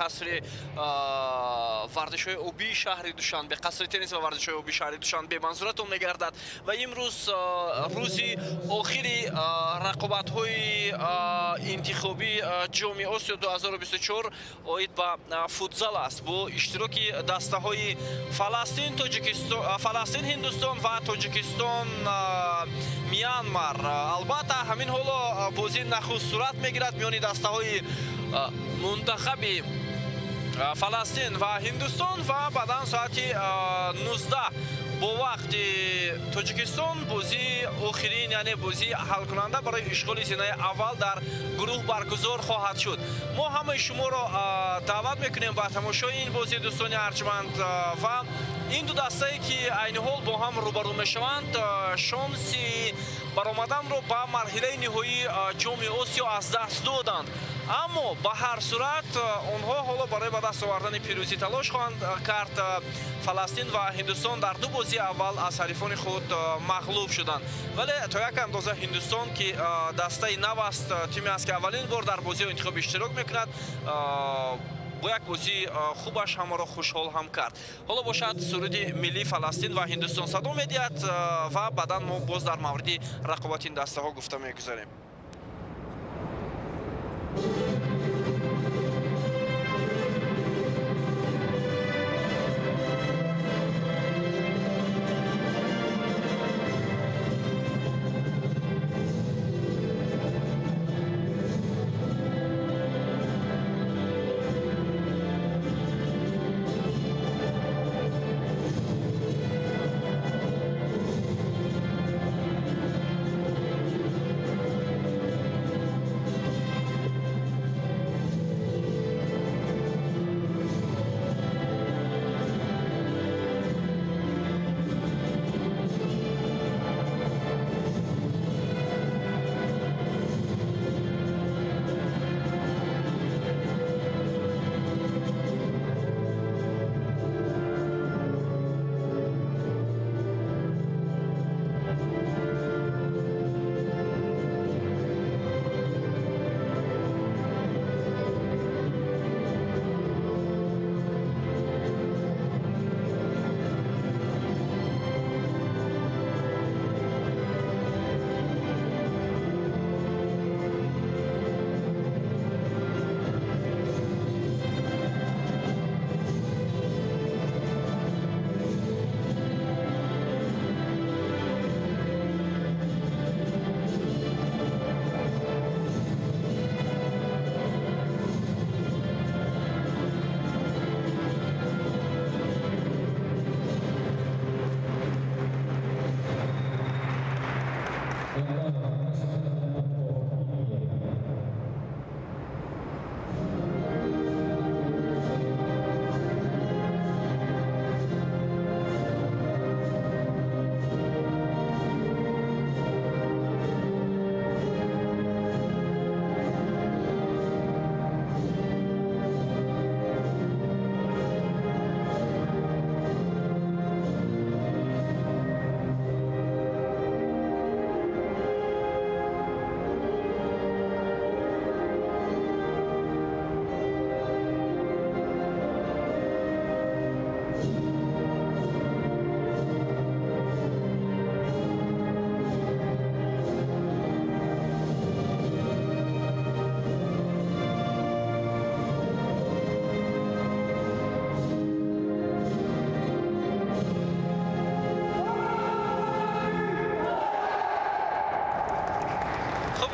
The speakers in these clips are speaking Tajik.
қасри варзишҳои обии шаҳри Душанбе, қасри теннис ва варзишҳои обии шаҳри Душанбе манзуратон мегардад ва имрӯз рӯзи охири рақобатҳои интихобии Ҷоми Осиё 2024 оид ба футзал аст бо иштироки дастаҳои Фаластин, Тоҷикистон, Фаластин, Ҳиндустон ва Тоҷикистон, Мянмар. Албатта, ҳамин ҳоло бозии нахуст сурат мегирад миёни дастаҳои мунтахаби Фаластин ва Ҳиндустон ва баъдан соати 19 бо вақти Тоҷикистон бозии охирин, яъне бозии ҳалкунанда барои ишғоли зинаи аввал дар гурӯҳ баргузор хоҳад шуд. Мо ҳамаи шуморо даъват мекунем ба тамошои ин бозӣ, дӯстони арҷманд, ва ин ду дастае ки айни ҳол бо ҳам рӯбарӯ мешаванд, шонси баромаданро ба марҳилаи ниҳоии Ҷоми Осиё аз даст доданд. Аммо ба ҳар сурат онҳо ҳоло барои ба даст овардани пирӯзӣ талош хоҳанд кард. Фаластин ва Ҳиндустон дар ду бозии аввал аз ҳарифони худ мағлуб шуданд, вале то як андоза Ҳиндустон, ки дастаи нав аст, тиме аст, ки аввалин бор дар бозиҳои интихобӣ иштирок мекунад, бо як бозии хубаш ҳамаро хушҳол ҳам кард. Ҳоло бошад, суруди миллии Фаластин ва Ҳиндустон садо медиҳад ва баъдан мо боз дар мавриди рақобати ин дастаҳо гуфта мегузарем.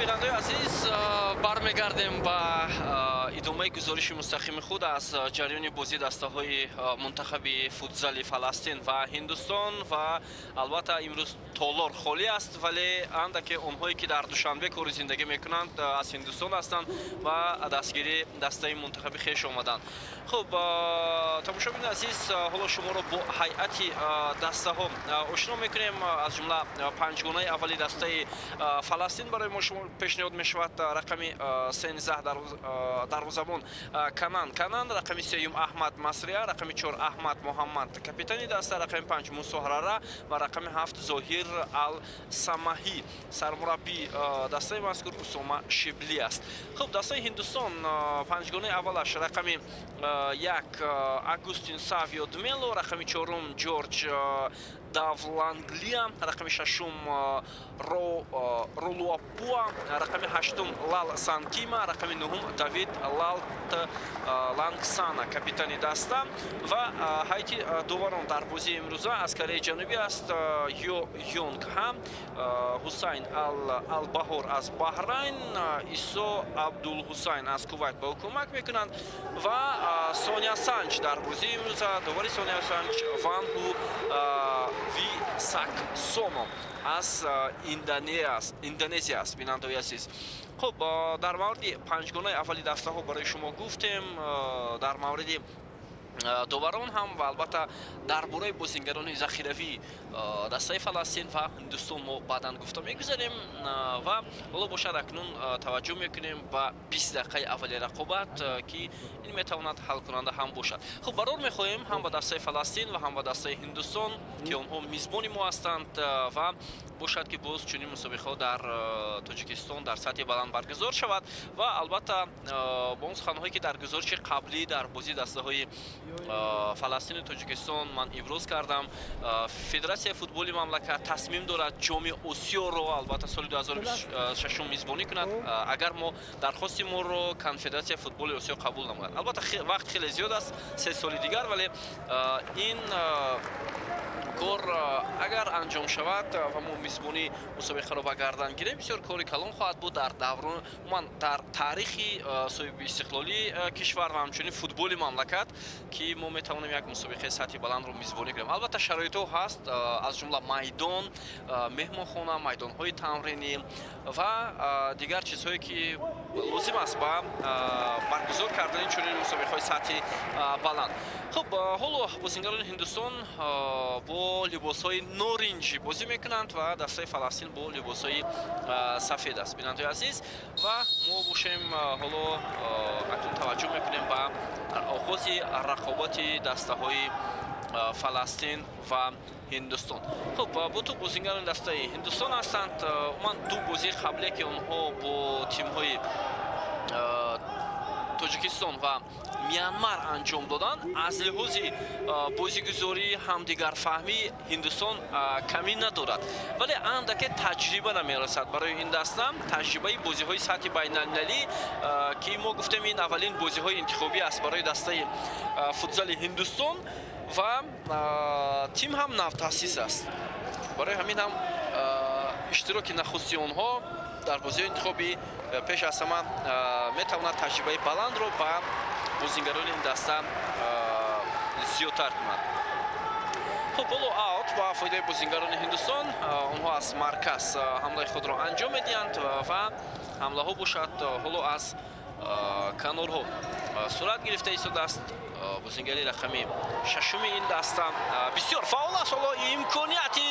Бинандаи азиз, бармегардем ба идомаи гузориши мустақими худ аз ҷараёни бозии дастаҳои мунтахаби футзали Фаластин ва Ҳиндустон. Ва албатта, имрӯз толор холӣ аст, вале андаке онҳое ки дар Душанбе кору зиндагӣ мекунанд, аз Ҳиндустон ҳастанд ва дастгири дастаи мунтахаби хеш омаданд. Хуб, тамошобини азиз, ҳоло шуморо бо ҳайати дастаҳо ошно мекунем. Аз ҷумла панҷгонаи аввали дастаи Фаластин барои мо шумо пешниҳод мешавад. Рақами 13 дарвозабон Дарвозабон Канан Канан, рақами сеюм Аҳмад Масрия, рақами 4 Аҳмад Муҳаммад капитани даста, рақами 5 Мусо Ҳарара ва рақами 7 Зоҳир Ал Самаҳӣ. Сармураббии дастаи мазкур Усома Шибли аст. Хуб, дастаи Ҳиндустон панҷгонаи аввалаш рақами 1 Агустин Савио Дмело, рақами 4 Ҷорҷ Давланглия, рақами 6 Ролуапуа, рақами 8 Лал Санкима, рақами 9 Давид Лалт Лангсана капитани даста. Ва ҳайати доварон дар бозии имрӯза аз Кореяи Ҷанубӣ аст Ё Йонг Ха, Ҳусайн Албаҳор аз Баҳрайн, Исо Абдулҳусайн аз Кувайт ба ӯ кӯмак мекунанд ва Соня Санч дар бозии имрӯза довари Соня Санч Ванҳу Ви Саксоно аз Индонезия аст. Бинандаои азиз, хуб, дар мавриди панҷгонаи аввали дастаҳо барои шумо гуфтем, дар мавриди доварон ҳам ва албатта дар бораи бозингарони захиравии дастаи Фаластин ва Ҳиндустон мо баъдан гуфта мегузарем. Ва ҳоло бошад, акнун таваҷҷӯҳ мекунем ба 20 дақиқаи аввали рақобат, ки ин метавонад ҳалкунанда ҳам бошад. Хуб, барор мехоҳем ҳам ба дастаи Фаластин ва ҳам ба дастаи Ҳиндустон, ки онҳо мизбони мо ҳастанд ва бошад, ки боз чунин мусобиқаҳо дар Тоҷикистон дар сатҳи баланд баргузор шавад. Ва албатта бо он суханҳое, ки дар гузориши қаблӣ дар бозии дастаҳои Фаластину Тоҷикистон ман иброз кардам, Федератсияи футболи мамлакат тасмим дорад Ҷоми Осиёро албатта соли 2026 мизбонӣ кунад, агар мо дархости моро Конфедератсияи футболи Осиё қабул намояд. Албатта, вақт хеле зиёд аст, 3 соли дигар, вале ин кор агар анҷом шавад ва мо мизбонии мусобиқаро ба гардан гирем, бисёр кори калон хоҳад буд дар даврон, умуман дар таърихи соҳиби истиқлолии кишвар ва ҳамчунин футболи мамлакат, ки мо метавонем як мусобиқаи сатҳи баландро мизбонӣ кунем. Албатта, шароитҳо ҳаст, аз ҷумла майдон, меҳмонхона, майдонҳои тамринӣ ва дигар чизҳое, ки лозим аст ба баргузор кардани чунин мусобиқаҳои сатҳи баланд. Хуб, ҳоло бозингарони Ҳиндустон бо либосҳои норинҷӣ бозӣ мекунанд ва дастаи Фаластин бо либосҳои сафед аст, бинандаои азиз. Ва мо бошем, ҳоло акнун таваҷҷӯҳ мекунем ба оғози рақобати дастаҳои Фаластин ва Ҳиндустон. Хуб, бо тӯб бозингарони дастаи Ҳиндустон ҳастанд. Умуман, ду бозии қаблие, ки онҳо бо тимҳои Тоҷикистон ва Мянмар анҷом доданд, аз лиҳози бозигузорӣ, ҳамдигарфаҳмӣ Ҳиндустон камӣ надорад, вале андаке таҷриба намерасад барои ин даста, таҷрибаи бозиҳои сатҳи байналмилалӣ, ки мо гуфтем, ин аввалин бозиҳои интихобӣ аст барои дастаи футзали Ҳиндустон ва тим ҳам навтаъсис аст. Барои ҳамин ҳам иштироки нахусти онҳо дар бозиҳои интихобӣ пеш аз ҳама метавонад таҷрибаи баландро ба бозингарони ин даста зиёдтар кунад. Хуб, ҳоло аут ба фоидаи бозингарони Ҳиндустон. Онҳо аз марказ ҳамлаи худро анҷом медиҳанд ва ҳамлаҳо бошад, ҳоло аз канорҳо сурат гирифта истодааст. Бозингари рақами шашуми ин даста бисёр фаъол аст. Ҳоло имконияти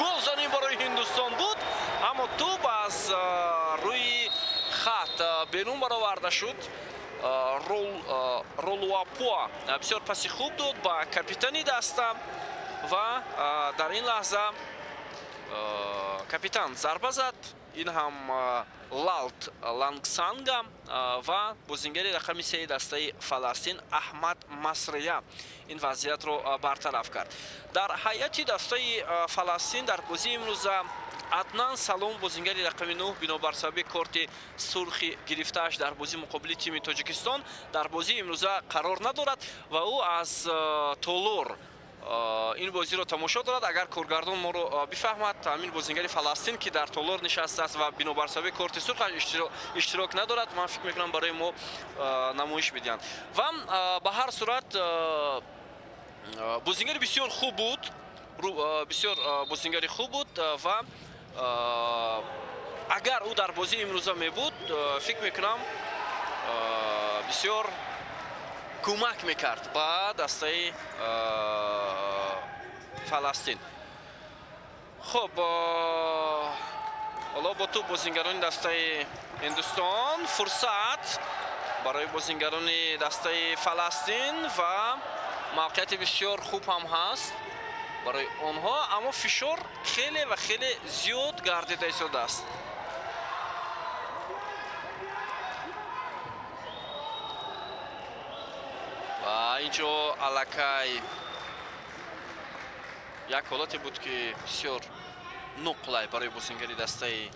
голзанӣ барои Ҳиндустон буд, аммо тӯб аз рӯи хат берун бароварда шуд. Ролуапуа бисёр паси хуб дод ба капитани даста ва дар ин лаҳза капитан зарба зад. Ин ҳам Лалт Лангсанга ва бозингари рақами сеи дастаи Фаластин Аҳмад Масрия ин вазъиятро бартараф кард. Дар ҳайати дастаи Фаластин дар бозии имрӯза Аднан Салом, бозингари рақами 9, бинобар сабаби корти сурхи гирифтааш дар бозии муқобили тими Тоҷикистон дар бозии имрӯза қарор надорад ва ӯ аз толор ин бозиро тамошо дорад. Агар коргардон моро бифаҳмад, ҳамин бозингари Фаластин, ки дар толор нишастааст ва бинобар сабаби корти сурх иштирок надорад, ман фикр мекунам, барои мо намоиш медиҳанд. Ва ба ҳар сурат бозингари бисёр хуб буд, бисёр бозингари хуб буд ва агар ӯ дар бозии имрӯза мебуд, фикр мекунам, бисёр кӯмак мекард ба дастаи Фаластин. Хуб, ҳоло бо тӯб бозингарони дастаи Ҳиндустон. Фурсат Барои бозингарони дастаи Фаластин ва мавқеияти бисёр хуб ҳам ҳаст барои онҳо, аммо фишор хеле ва хеле зиёд гардида истодааст. Ва инҷо аллакай як ҳолате буд, ки бисёр ноқулай барои бозингари дастаи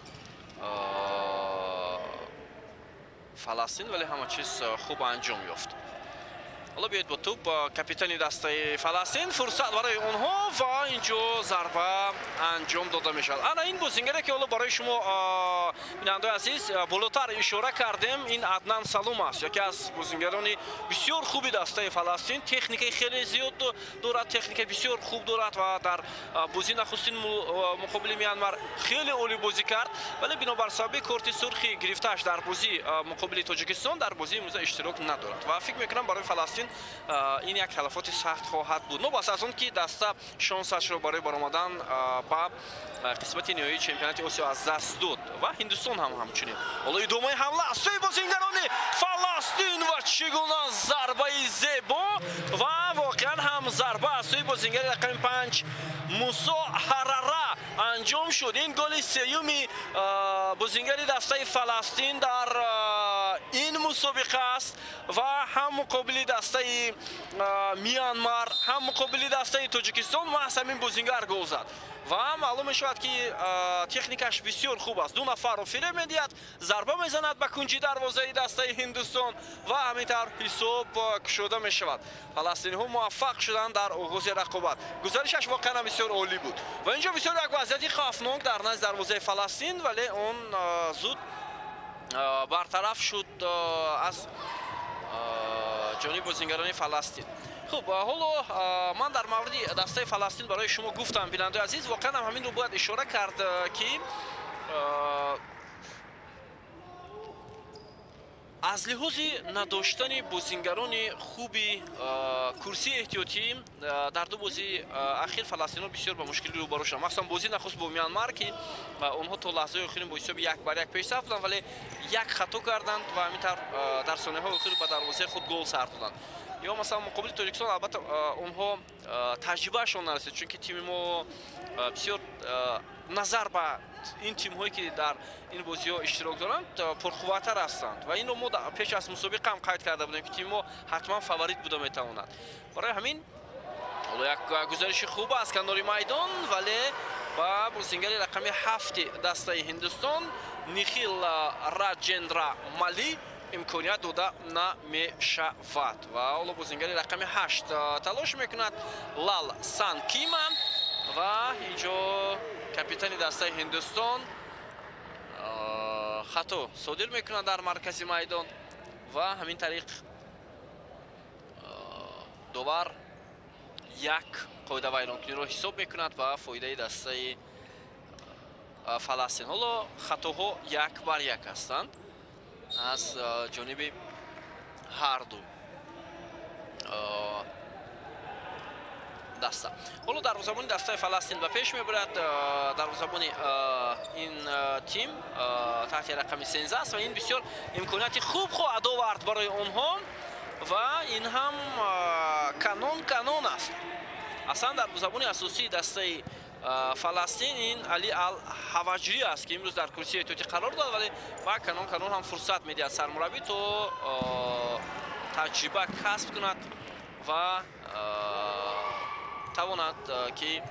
Фаластин, вале ҳама чиз хуб анҷом ёфт. Ҳоло биёед бо тӯб капитани дастаи Фаластин, фурсат барои онҳо ва инҷо зарба анҷом дода мешавад. Ана ин бозингаре, ки ҳоло барои шумо, бинандаои азиз, болотар ишора кардем, ин Аднан Салум аст, яке аз бозингарони бисёр хуби дастаи Фаластин. Техникаи хеле зиёд дорад, техникаи бисёр хуб дорад ва дар бозии нахустин муқобили Мянмар хеле олӣ бозӣ кард, вале бинобар сабаби корти сурхи гирифтааш дар бозии муқобили Тоҷикистон дар бозии имрӯза иштирок надорад ва фикр мекунам, барои Фаластин ин як талафоти сахт хоҳад буд. Новобаста аз он ки даста шонсашро барои баромадан ба қисмати ниҳоии чемпионати Осиё аз даст дод ва Ҳиндустон ҳам ҳамчунин. Ҳоло идомаи ҳамла аз сӯи бозингарони Фаластин ва чӣ гуна зарбаи зебо ва воқеан ҳам зарба аз сӯи бозингари рақами 5 Мусо Ҳарара анҷом шуд. Ин голи сеюми бозингари дастаи Фаластин дар ин мусобиқа аст ва ҳам муқобили дастаи Мянмар, ҳам муқобили дастаи Тоҷикистон маҳз ҳамин бозингар гол зад ва маълум мешавад, ки техникаш бисёр хуб аст. Ду нафарро фиреб медиҳад, зарба мезанад ба кунҷи дарвозаи дастаи Ҳиндустон ва ҳамин тавр ҳисоб кушода мешавад. Фаластиниҳо муваффақ шуданд дар оғози рақобат. Гузаришаш воқеан бисёр олӣ буд ва инҷо бисёр як вазъияти хавфнок дар назди дарвозаи Фаластин, вале он зуд бартараф шуд аз ҷониби бозингарони Фаластин. Хуб, ҳоло ман дар мавриди дастаи Фаластин барои шумо гуфтам, бинандаои азиз, воқеан ҳам ҳаминро бояд ишора кард, ки аз лиҳози надоштани бозингарони хуби курсии эҳтиётӣ дар ду бозии ахир фаластиниҳо бисёр ба мушкилӣ рӯбарӯ шуданд. Махсусан бозии нахуст бо Мянмар, ки онҳо то лаҳзаи охирин бо ҳисоби 1-1 пешсаф буданд, вале як хато карданд ва ҳамин тавр дар сониҳои охир ба дарвозаи худ гол сар доданд. Ё масалан муқобили Тоҷикистон, албатта, онҳо таҷрибаашон нарасид, чунки тими мо бисёр назар ба ин тимҳое, ки дар ин бозиҳо иштирок доранд, пурқувваттар ҳастанд ва инро мо пеш аз мусобиқа ҳам қайд карда будем, ки тими мо ҳатман фаворит буда метавонад. Барои ҳамин ҳоло як гузариши хуб аз канори майдон, вале ба бозингари рақами 7 дастаи Ҳиндустон Нихил Раҷендра Мали имконият дода намешавад ва ҳоло бозингари рақами 8 талош мекунад Лал Санкима ва инҷо капитани дастаи Ҳиндустон хато содир мекунад дар маркази майдон ва ҳамин тариқ довар як қоидавайронкуниро ҳисоб мекунад ба фоидаи дастаи Фаластин. Ҳоло хатоҳо 1-1 ҳастанд аз ҷониби ҳарду даста. Ҳоло дарвозабони дастаи Фаластин ба пеш мебарад. Дарвозабони ин тим таҳти рақами 13 аст ва ин бисёр имконияти хуб хоҳад овард барои онҳо ва ин ҳам канон аст. Аслан дарвозабони асосии дастаи Фаластин ин Али Ал Ҳаваҷрӣ аст, ки имрӯз дар курсии эҳтиётӣ қарор дорад, вале ба канон ҳам фурсат медиҳад сармураббӣ то таҷриба касб кунад ва тавонад, ки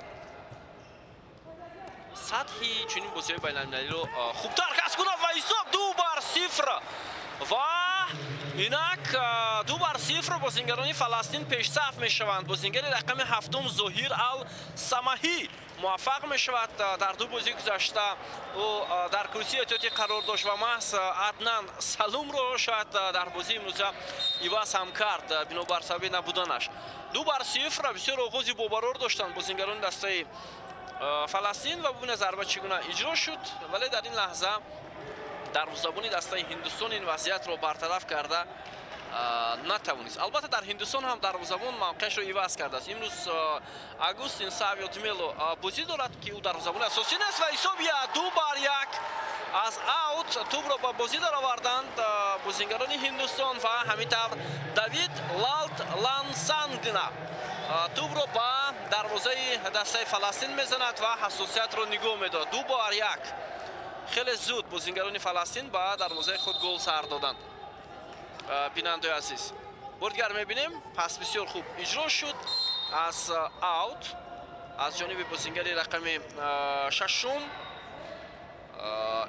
сатҳи чунин бозиҳои байналмилалиро хубтар касб кунад ва ҳисоб 2-0 ва инак 2-0 бозингарони Фаластин пешсаф мешаванд. Бозингари рақами 7 Зоҳир Ал Самаҳӣ муваффақ мешавад. Дар ду бозии гузашта ӯ дар курсии эҳтиётӣ қарор дошт ва маҳз Аднан Салумро шояд дар бозии имрӯза иваз ҳам кард бинобар сабаби набуданаш. 2-0 бисёр оғози бобарор доштанд бозингарони дастаи Фаластин ва бубинед зарба чӣ гуна иҷро шуд, вале дар ин лаҳза дарвозабони дастаи Ҳиндустон ин вазъиятро бартараф карда натавонист. Албатта, дар Ҳиндустон ҳам дарвозабон мавқеашро иваз кардааст. Имрӯз Агустин Савио Дмело бозӣ дорад, ки ӯ дарвозабони асосӣ нест ва ҳисоб 2-1 Аз аут тӯбро ба бозӣ дароварданд бозингарони Ҳиндустон ва ҳамин тавр Давид Лалт Лансангна тӯбро ба дарвозаи дастаи Фаластин мезанад ва ҳассосиятро нигоҳ медорад. 2-1. Хеле зуд бозингарони Фаластин ба дарвозаи худ гол сар доданд. Бинандаи азиз, бори дигар мебинем, пас бисёр хуб иҷро шуд аз аут аз ҷониби бозингари рақами шашум.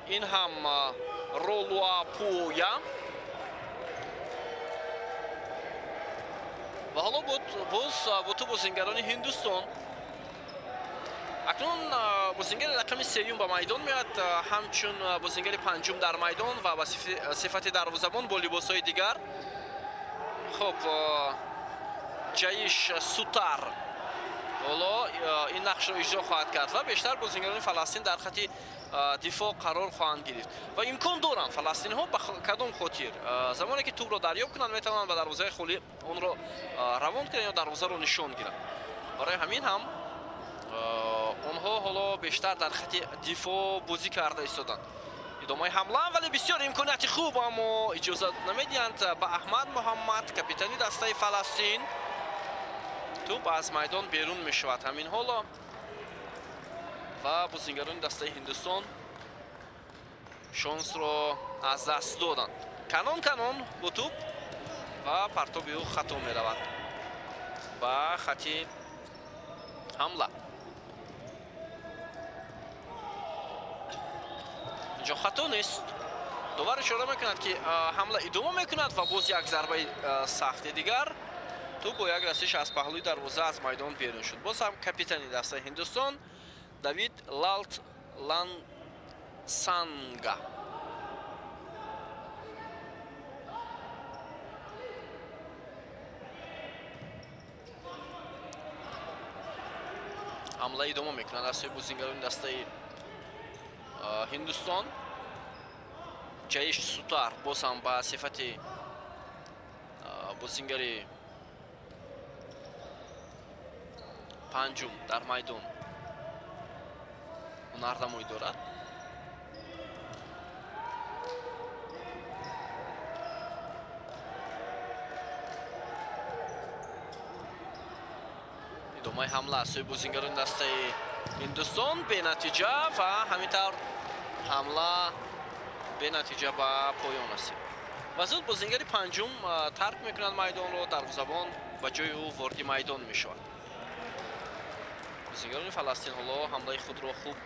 Ин ҳам Ролуапуя. Ва ҳоло боз бо ту бозингарони Ҳиндустон. Акнун бозингари рақами сеюм ба майдон меояд, ҳамчун бозингари панҷум дар майдон ва ба сифати дарвозабон бо либосҳои дигар. Хуб, Ҷаиш Сутар ҳоло ин нақшро иҷро хоҳад кард ва бештар бозингарони Фаластин дар хати дифоъ қарор хоҳанд гирифт ва имкон доранд фаластинҳо ба кадом хотир замоне ки тӯбро дарёб кунанд, метавонанд ба дарвозаи холӣ онро равон кунанд ё дарвозаро нишон гиранд. Барои ҳамин ҳам онҳо ҳоло бештар дар хати дифоъ бозӣ карда истоданд. Идомаи ҳамла, вале бисёр имконияти хуб, аммо иҷозат намедиҳанд ба Аҳмад Муҳаммад, капитани дастаи Фаластин. Тӯб аз майдон берун мешавад ҳамин ҳоло ва бозингарони дастаи Ҳиндустон шонсро аз даст доданд. Канон канон бо тӯб ва партоби ӯ хато меравад ба хати ҳамла. Инҷо хато нест. Довар ишора мекунад, ки ҳамла идома мекунад ва боз як зарбаи сахти дигар. Тӯб бо як расиш аз паҳлӯи дарвоза аз майдон берун шуд. Боз ҳам капитани дастаи Ҳиндустон Давид Лалт Лансанга. Ҳамла идома мекунад аз сӯи бозингарони дастаи Ҳиндустон. Ҷаиш Сутар боз ҳам ба сифати бозингари панҷум дар майдон ҳунарнамоӣ дорад. Идомаи ҳамла аз сӯи бозингарони дастаи Ҳиндустон бенатиҷа ва ҳамин тавр ҳамла бенатиҷа ба поён расид. Ва зуд бозингари панҷум тарк мекунад майдонро, дарвозабон ба ҷои ӯ вориди майдон мешавад. Бозингарони Фаластин ҳоло ҳамлаи худро хуб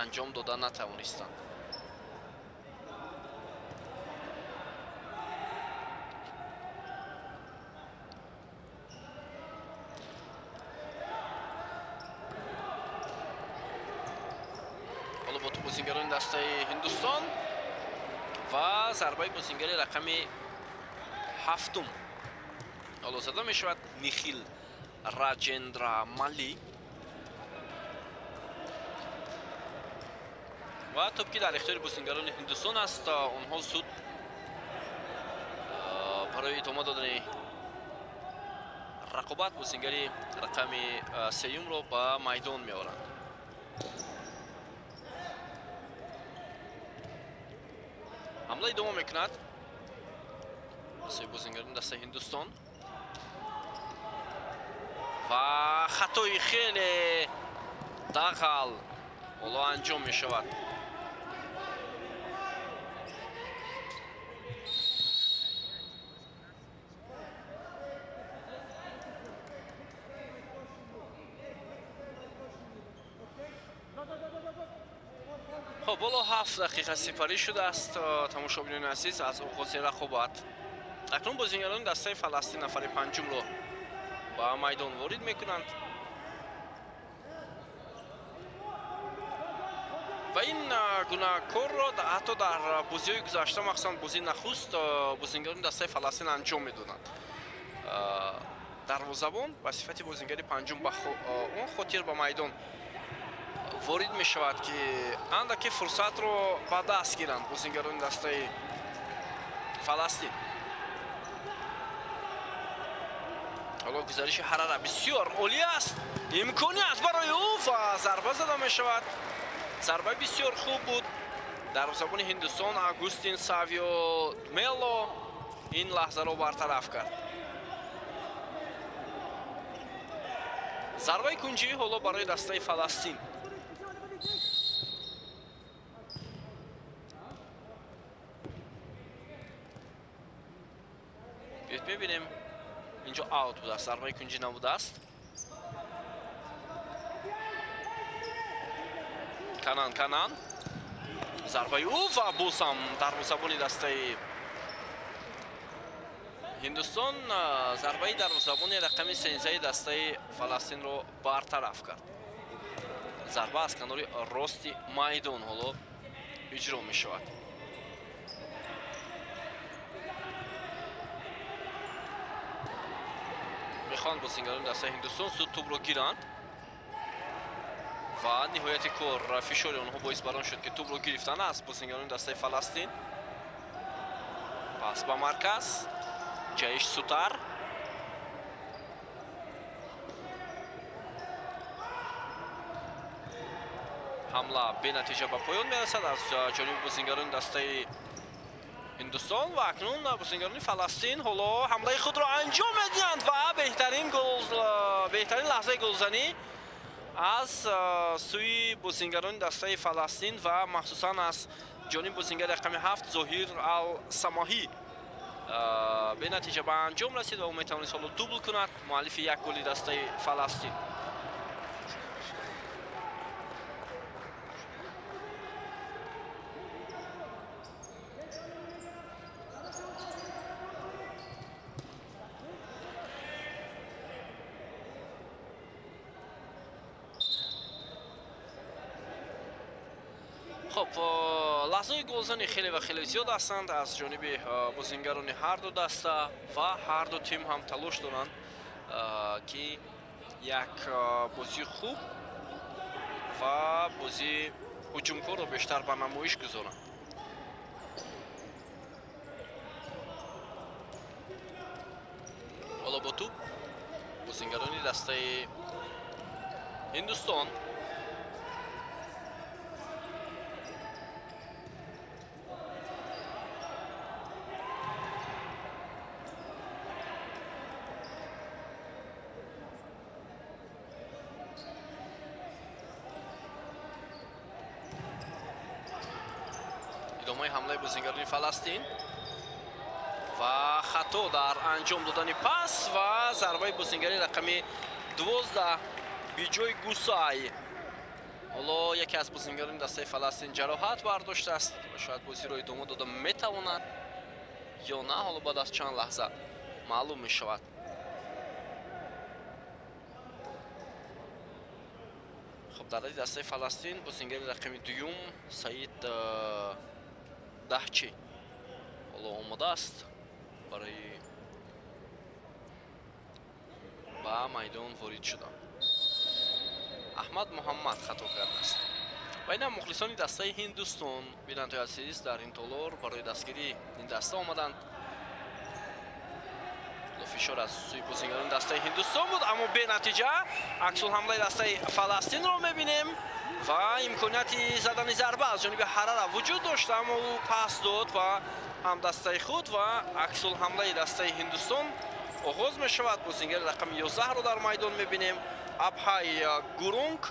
анҷом дода натавонистанд. Ҳоло бо ту бозингарони дастаи Ҳиндустон ва зарбаи бозингари рақами ҳафтум ҳоло зада мешавад. Нихил Раҷендра Мали ва тӯб ки дар ихтиёри бозингарони Ҳиндустон аст, онҳо зуд барои идома додани рақобат бозингари рақами сеюмро ба майдон меоранд. Ҳамла идома мекунад сӯи бозингарони дастаи Ҳиндустон ва хатои хеле дағал ҳоло анҷом мешавад. Хуб, ҳоло 7 дақиқа сипарӣ шудааст, тамошобинони азиз, аз оғози рақобат. Акнун бозингарони дастаи Фаластин нафари панҷумро ба майдон ворид мекунанд ва ин гуна корро ҳатто дар бозиҳои гузашта, махсусан бозии нахуст, бозингарони дастаи Фаластин анҷом медоданд. Дарвозабон ба сифати бозингари панҷум ба он хотир ба майдон ворид мешавад, ки андаке фурсатро ба даст гиранд бозингарони дастаи Фаластин. Ҳоло гузариши ҳарара бисёр олӣ аст, имконият барои ӯ ва зарба зада мешавад. Зарба бисёр хуб буд. Дарвозабони Ҳиндустон Агустин Савио Мело ин лаҳзаро бартараф кард. Зарбаи кунҷӣ ҳоло барои дастаи Фаластин. Биёед мебинем, инҷо аут будааст, зарбаи кунҷӣ набудааст. Канан, Канан. Зарбаи ӯ ва боз ҳам дарвозабони дастаи Ҳиндустон зарбаи дарвозабони рақами 13 дастаи Фаластинро бартараф кард. Зарба аз канори рости майдон ҳоло иҷро мешавад. Мехоҳанд бозингарони дастаи Ҳиндустон зуд тӯбро гиранд ва ниҳояти кор фишори онҳо боис бар он шуд, ки тӯбро гирифтан аз бозингарони дастаи Фаластин. Пас ба марказ Ҷаиш Сутар. Ҳамла бенатиҷа ба поён мерасад аз ҷониби бозингарони дастаи Ҳиндустон ва акнун бозингарони Фаластин ҳоло ҳамлаи худро анҷом медиҳанд ва беҳтарин гол, беҳтарин лаҳзаи голзанӣ аз сӯи бозингарони дастаи Фаластин ва махсусан аз ҷониби бозингари рақами 7 Зоҳир Ал-Самоҳӣ бенатиҷа ба анҷом расид ва ӯ метавонист ҳоло дубл кунад, муаллифи як голи дастаи Фаластин. Хоб, лаҳзаҳои голзанӣ хеле ва хеле зиёд ҳастанд аз ҷониби бозингарони ҳар ду даста ва ҳар ду тим ҳам талош доранд, ки як бозии хуб ва бозии ҳуҷумкорро бештар ба намоиш гузоранд. Ҳоло бо тӯб бозингарони дастаи Ҳиндустон. Идомаи ҳамлаи бозингарони Фаластин ва хато дар анҷом додани пас ва зарбаи бозингари рақами 12 Биҷой Гусай. Ҳоло яке аз бозингарони дастаи Фаластин ҷароҳат бардоштааст ва шояд бозиро идома дода метавонад ё на, ҳоло баъд аз чанд лаҳза маълум мешавад. Хоб, дар ради дастаи Фаластин бозингари рақами дуюм Саид Даҳчи ҳоло омодааст барои ба майдон ворид шудан. Аҳмад Муҳаммад хато кардааст. Ва инам мухлисони дастаи Ҳиндустон, бинандои азиз, дар ин толор барои дастгирии ин даста омаданд. Фишор аз сӯи бозингарони дастаи Ҳиндустон буд, аммо бенатиҷа. Аксулҳамлаи дастаи Фаластинро мебинем ва имконияти задани зарба аз ҷониби Ҳарара вуҷуд дошт, аммо ӯ пас дод ва ҳамдастаи худ ва аксулҳамлаи дастаи Ҳиндустон оғоз мешавад. Бозингари рақами 11-ро дар майдон мебинем, Абҳай Гурунг.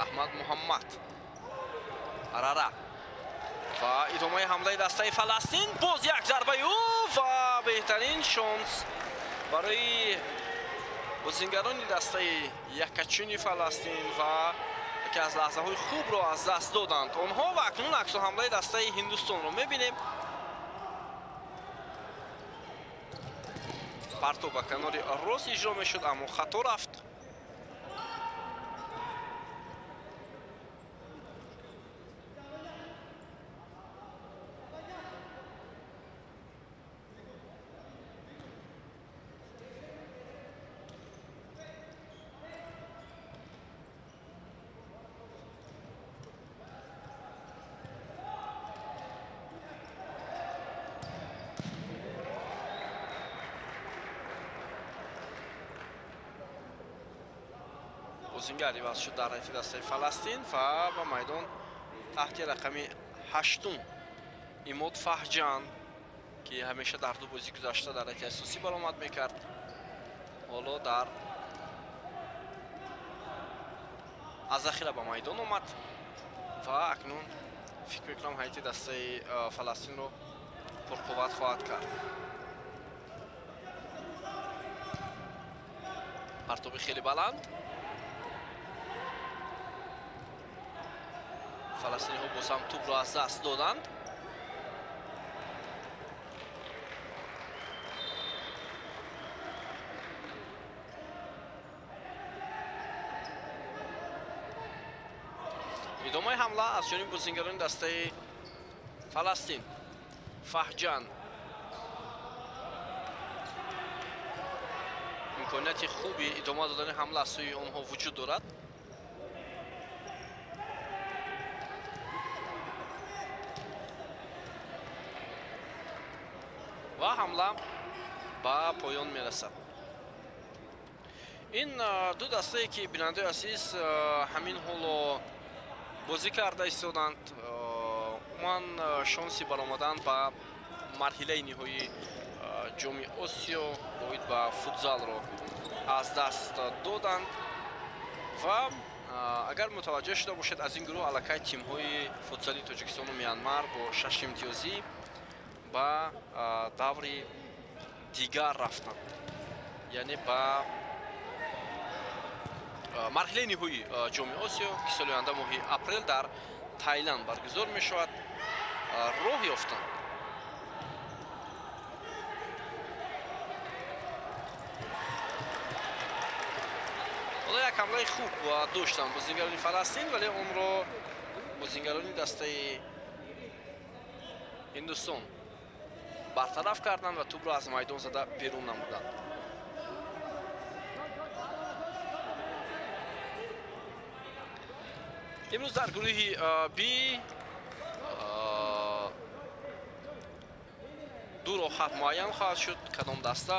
Аҳмад Муҳаммад Ҳарара ва идомаи ҳамлаи дастаи Фаластин. Боз як зарбаи ӯ ва беҳтарин шонс барои бозингарони дастаи якачуни Фаластин ва яке аз лаҳзаҳои хубро аз даст доданд онҳо ва акнун аксулҳамлаи дастаи Ҳиндустонро мебинем. Партов ба канори рост иҷро мешуд, аммо хато рафт. Бозингар иваз шуд дар ҳайати дастаи Фаластин ва ба майдон таҳти рақами 8 Имод Фаҳҷан, ки ҳамеша дар ду бозӣ гузашта дар ҳайати асосӣ баромад мекард, ҳоло дар аз захира ба майдон омад ва акнун фикр мекунам ҳайати дастаи Фаластинро пурқувват хоҳад кард. Партоби хеле баланд. Фаластиниҳо боз ҳам тӯбро аз даст доданд. Идомаи ҳамла аз ҷониби бозингарони дастаи Фаластин. Фаҳҷан имконияти хуби идома додани ҳамла аз сӯи онҳо вуҷуд дорад. Ва ҳамла ба поён мерасад. Ин ду дастае ки бинандаи азиз ҳамин ҳоло бозӣ карда истоданд, умуман шонси баромадан ба марҳилаи ниҳоии ҷоми Осиё оид ба футзалро аз даст доданд ва агар мутаваҷҷеҳ шуда бошед, аз ин гурӯҳ аллакай тимҳои футзали Тоҷикистону Мянмар бо 6 имтиёзӣ ба даври дигар рафтанд, яъне ба марҳилаи ниҳоии ҷоми Осиё, ки соли оянда моҳи апрел дар Тайланд баргузор мешавад, роҳ ёфтанд. Ҳоло як ҳамлаи хуб доштанд бозингарони Фаластин, вале онро бозингарони дастаи Ҳиндустон бартараф карданд ва тӯбро аз майдон зада берун намуданд. Имрӯз дар гурӯҳи Б ду роҳхат муайян хоҳад шуд. Кадом даста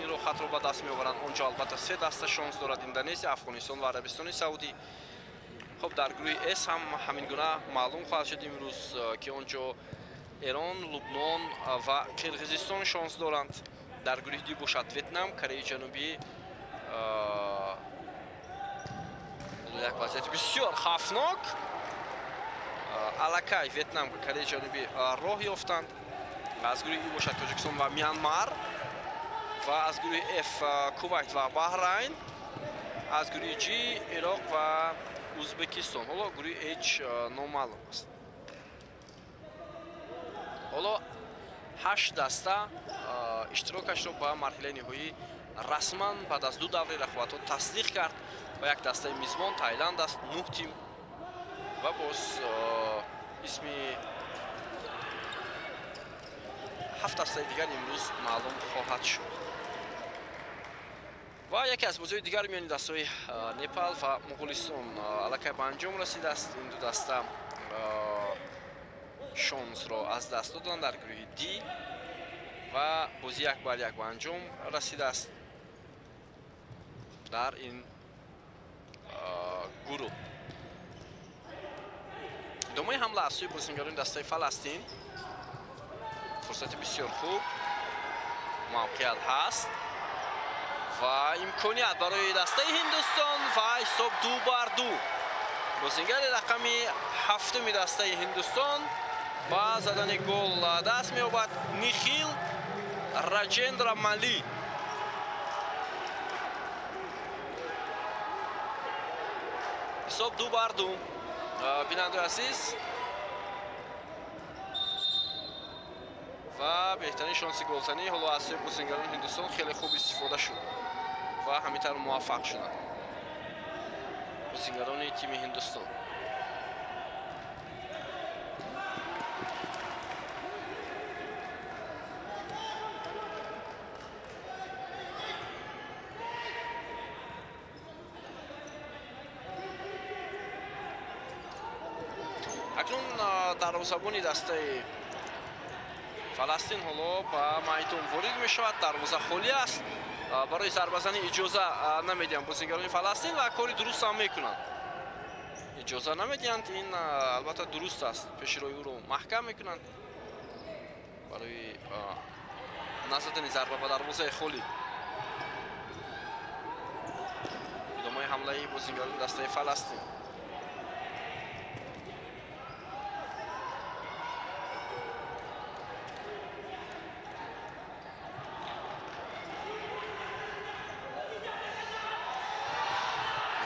ин роҳхатро ба даст меоваранд? Онҷо албатта се даста шонс дорад: Индонезия, Афғонистон ва Арабистони Саудӣ. Хуб, дар гурӯҳи С ҳам ҳамин гуна маълум хоҳад шуд имрӯз, ки онҷо Эрон, Лубнон ва Қирғизистон шонс доранд. Дар гурӯҳи Д бошад Ветнам, Кореяи Ҷанубӣ. Як вазъияти бисёр хавфнок. Аллакай Ветнам ва Кореяи Ҷанубӣ роҳ ёфтанд. Аз гурӯҳи И бошад Тоҷикистон ва Мянмар ва аз гурӯҳи Ф Кувайт ва Баҳрайн, аз гурӯҳи Ҷ Ироқ ва Узбекистон. Ҳоло гурӯҳи H номаълум аст. Ҳоло 8 даста иштирокашро ба марҳилаи ниҳоӣ расман баъд аз ду даври рақобатҳо тасдиқ кард ва як дастаи мизбон Тайланд аст, 9 тим ва боз исми 7 дастаи дигар имрӯз маълум хоҳад шуд. Ва яке аз бозиҳои дигар миёни дастаҳои Непал ва Моғулистон аллакай ба анҷом расидааст. Ин ду даста шонсро аз даст доданд дар гурӯҳи Д ва бозӣ 1-1 ба анҷом расидааст дар ин гурӯҳ. Идомаи ҳамла аз сӯи бозингарони дастаи Фаластин. Фурсати бисёр хуб, мавқеият ҳаст ва имконият барои дастаи Ҳиндустон ва ҳисоб 2-2. Бозингари рақами 7-уми дастаи Ҳиндустон ба задани гол даст меёбад. Нихил Раҷендра Мали. Ҳисоб 2-2. Бинандаи азиз, ва беҳтарин шонси голзанӣ ҳоло аз сӯи бозингарони Ҳиндустон хеле хуб истифода шуд ва ҳамин тавр муваффақ шуданд бозингарони тими Ҳиндустон. Акнун дарвозабони дастаи Фаластин ҳоло ба майдон ворид мешавад. Дарвоза холӣ аст. Барои зарбазанӣ иҷоза намедиҳанд бозигарони Фаластин ва кори дуруст ҳам мекунанд. Иҷоза намедиҳанд, ин албатта дуруст аст. Пеши роҳи ӯро маҳкам мекунанд барои назадани зарба ба дарвозаи холӣ. Идомаи ҳамлаи бозигарони дастаи Фаластин.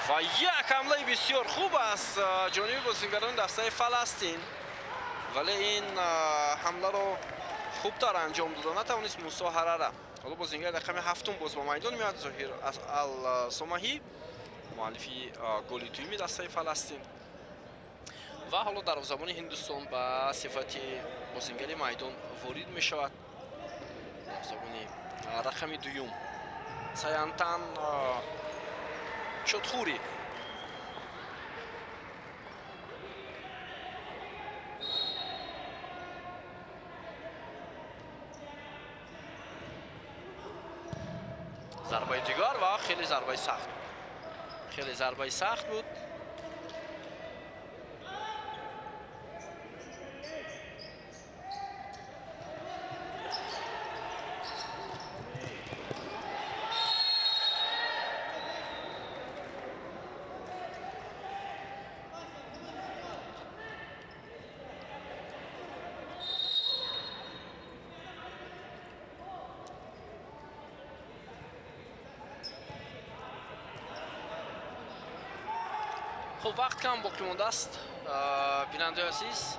Ва як ҳамлаи бисёр хуб аз ҷониби бозигарони дастаи Фаластин, вале ин ҳамларо хубтар анҷом дода натавонист Мусо Ҳарара. Ҳоло бозигари рақами ҳафтум боз ба майдон меояд, Зоҳир Ал-Сомаҳӣ, муаллифи голи дуюми дастаи Фаластин. Ва ҳоло дарвозабони Ҳиндустон ба сифати бозигари майдон ворид мешавад. Дарвозабони рақами дуюм Саянтан Чотхури. Зарбаи дигар ва хеле зарбаи сахт. Хеле зарбаи сахт буд. Хуб, вақт кам боқӣ мондааст, бинандаи азиз,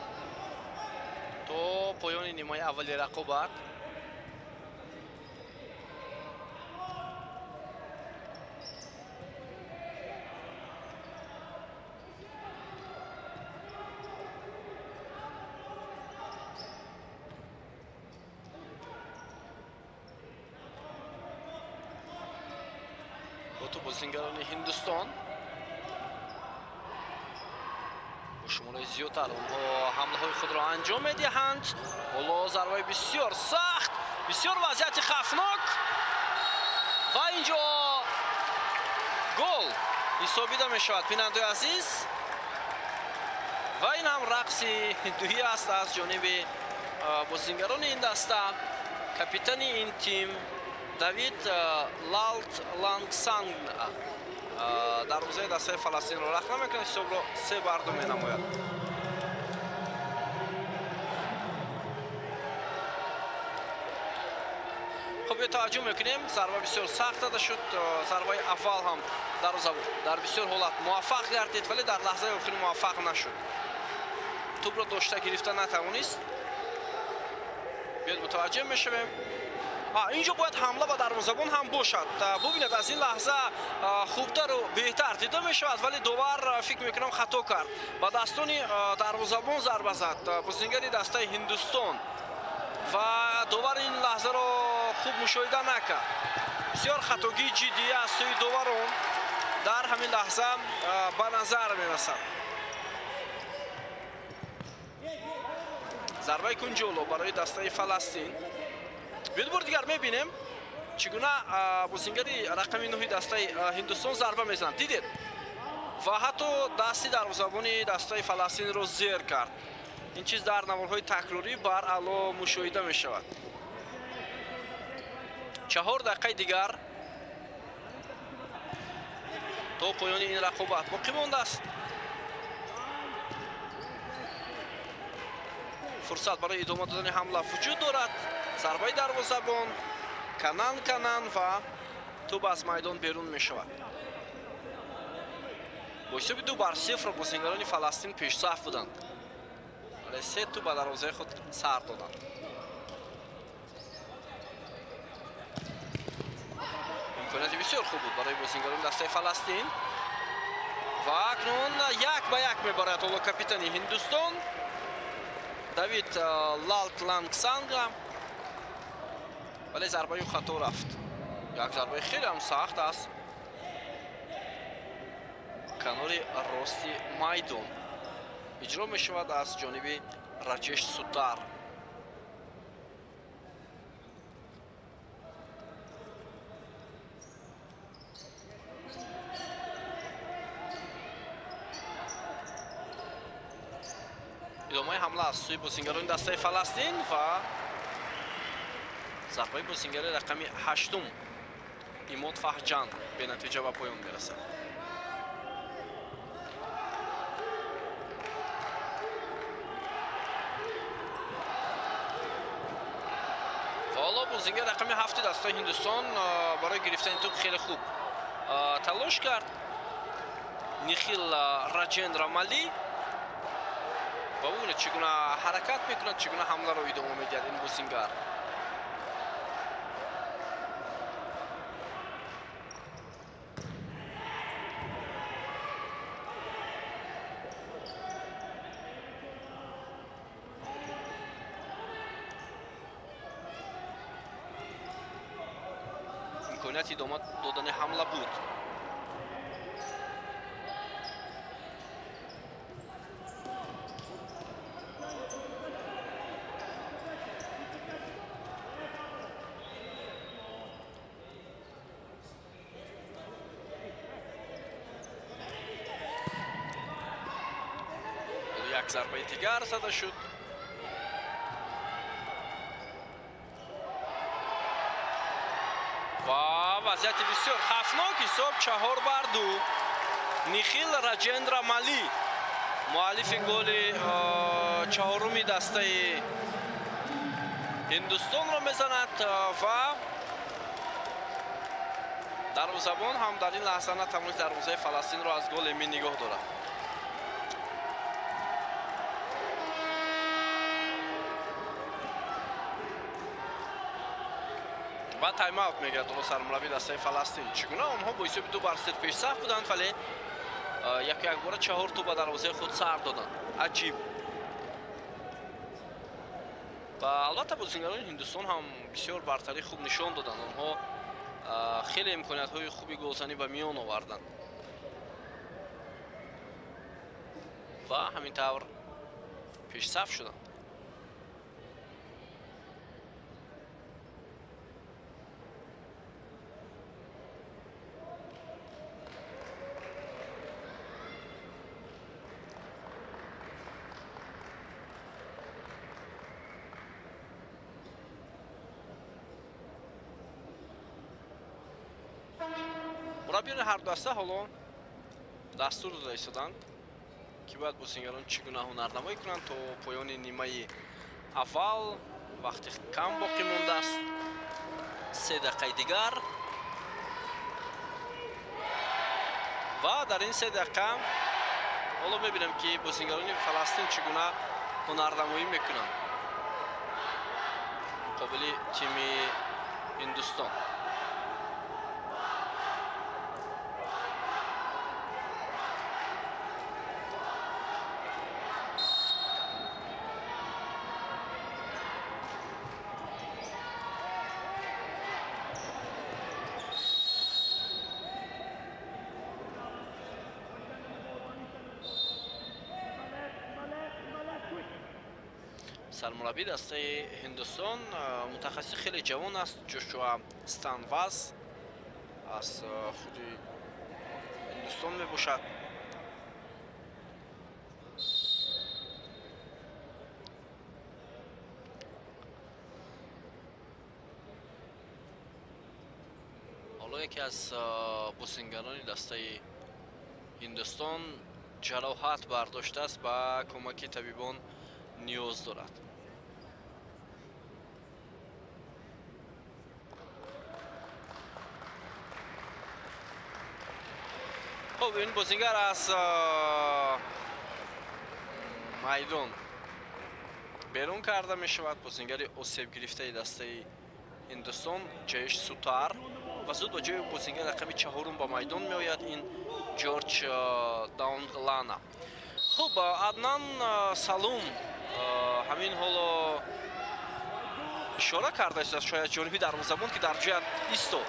то поёни нимаи аввали рақобат. Бо бозигарони Ҳиндустон шумораи зиёдтар онҳо ҳамлаҳои худро анҷом медиҳанд. Ҳоло зарбаи бисёр сахт, бисёр вазъияти хавфнок ва инҷо гол ҳисобида мешавад, бинандаи азиз. Ва ин ҳам рақси дуҳӣ аст аз ҷониби бозингарони ин даста. Капитани ин тим Давид Лалт Лангсанг дарвозаи дастаи Фаластинро рахна мекунад, ҳисобро 3-2 менамояд. Хуб, ё таваҷҷӯҳ мекунем, зарба бисёр сахт зада шуд. Зарбаи аввал ҳам дарвоза дар бисёр ҳолат муваффақ гардид, вале дар лаҳзаи охир муваффақ нашуд. Тӯбро дошта гирифта натавонист. Биёд мутаваҷҷӯҳ мешавем. Инҷо бояд ҳамла ба дарвозабон ҳам бошад. Бубинед, аз ин лаҳза хубтару беҳтар дида мешавад, вале довар фикр мекунам хато кард. Ба дастони дарвозабон зарба зад бозингари дастаи Ҳиндустон ва довар ин лаҳзаро хуб мушоҳида накард. Бисёр хатогии ҷиддӣ аз сӯи доварон дар ҳамин лаҳза ба назар мерасад. Зарбаи кунҷоло барои дастаи Фаластин. Биёд бори дигар мебинем чӣ гуна бозингари рақами 9 дастаи Ҳиндустон зарба мезанад. Дидед? Ва ҳатто дасти дарвозабони дастаи Фаластинро зер кард. Ин чиз дар наворҳои такрорӣ баръало мушоҳида мешавад. 4 дақиқаи дигар то поёни ин рақобат боқӣ мондааст. Фурсат барои идома додани ҳамла вуҷуд дорад. Зарбаи дарвозабон, канан канан ва тӯб аз майдон берун мешавад. Бо ҳисоби 2-0 бозингарони Фаластин пешсаф буданд, вале 3 тӯб ба дарвозаи худ сар доданд. Имконияти бисёр хуб буд барои бозингарони дастаи Фаластин ва акнун 1-1 мебарад ҳоло капитани Ҳиндустон Давид Лалт Лангсанга, вале зарбаи ӯ хато рафт. Як зарбаи хеле ҳам сахт аст канори рости майдон иҷро мешавад аз ҷониби Раҷеш Сутар. Идомаи ҳамла аз сӯи бозингарони дастаи Фаластин ва зарбаи бозингари рақами 8 Имод Фаҳҷан бенатиҷа ба поён мерасад. Ва ҳоло бозингар рақами 7 дастаи Ҳиндустон барои гирифтани тӯб хеле хуб талош кард. Нихил Раҷендра Мали ва бубинед чӣ гуна ҳаракат мекунад, чӣ гуна ҳамларо идома медиҳад ин бозингар. Имконияти идома додани ҳамла буд. Як зарбаи дигар зада шуд. Ва вазъияти бисёр хавфнок, ҳисоб 4-2. Нихил Раҷендра Мали муаллифи голи чаҳоруми дастаи Ҳиндустонро мезанад ва дарвозабон ҳам дар ин лаҳза натавонист дарвозаи Фаластинро аз гол эмин нигоҳ дорад. Ва тайм-аут мегирад ҳоло сармураббии дастаи Фаластин. Чӣ гуна онҳо бо ҳисоби 2-0 пешсаф буданд, вале яку якбора 4 тӯб ба дарвозаи худ сар доданд. Аҷиб. Ва албатта бозингарони Ҳиндустон ҳам бисёр бартарии хуб нишон доданд. Онҳо хеле имкониятҳои хуби голзанӣ ба миён оварданд ва ҳамин тавр пешсаф шуданд. Мураббиёни ҳар даста ҳоло дастур дода истоданд, ки бояд бозингарон чӣ гуна ҳунарнамоӣ кунанд то поёни нимаи аввал. Вақти кам боқӣ мондааст, 3 дақиқаи дигар ва дар ин 3 дақиқа ҳоло мебинам, ки бозингарони Фаластин чӣ гуна ҳунарнамоӣ мекунанд муқобили тими Ҳиндустон. Сармураббии дастаи Ҳиндустон мутахассиси хеле ҷавон аст, Ҷошуа Станваз аз худи Ҳиндустон мебошад. Ҳоло яке аз бозингарони дастаи Ҳиндустон ҷароҳат бардоштааст, ба кӯмаки табибон ниёз дорад. Хуб, ин бозингар аз майдон берун карда мешавад. Бозингари осебгирифтаи дастаи Ҳиндустон Ҷайш Сутар ва зуд ба ҷои бозингар рақами 4 ба майдон меояд, ин Ҷорҷ Даунглана. Хуб, Аднан Салум ҳамин ҳоло ишора кардааст шояд ҷониби дарвозабон, ки дар ҷоят истод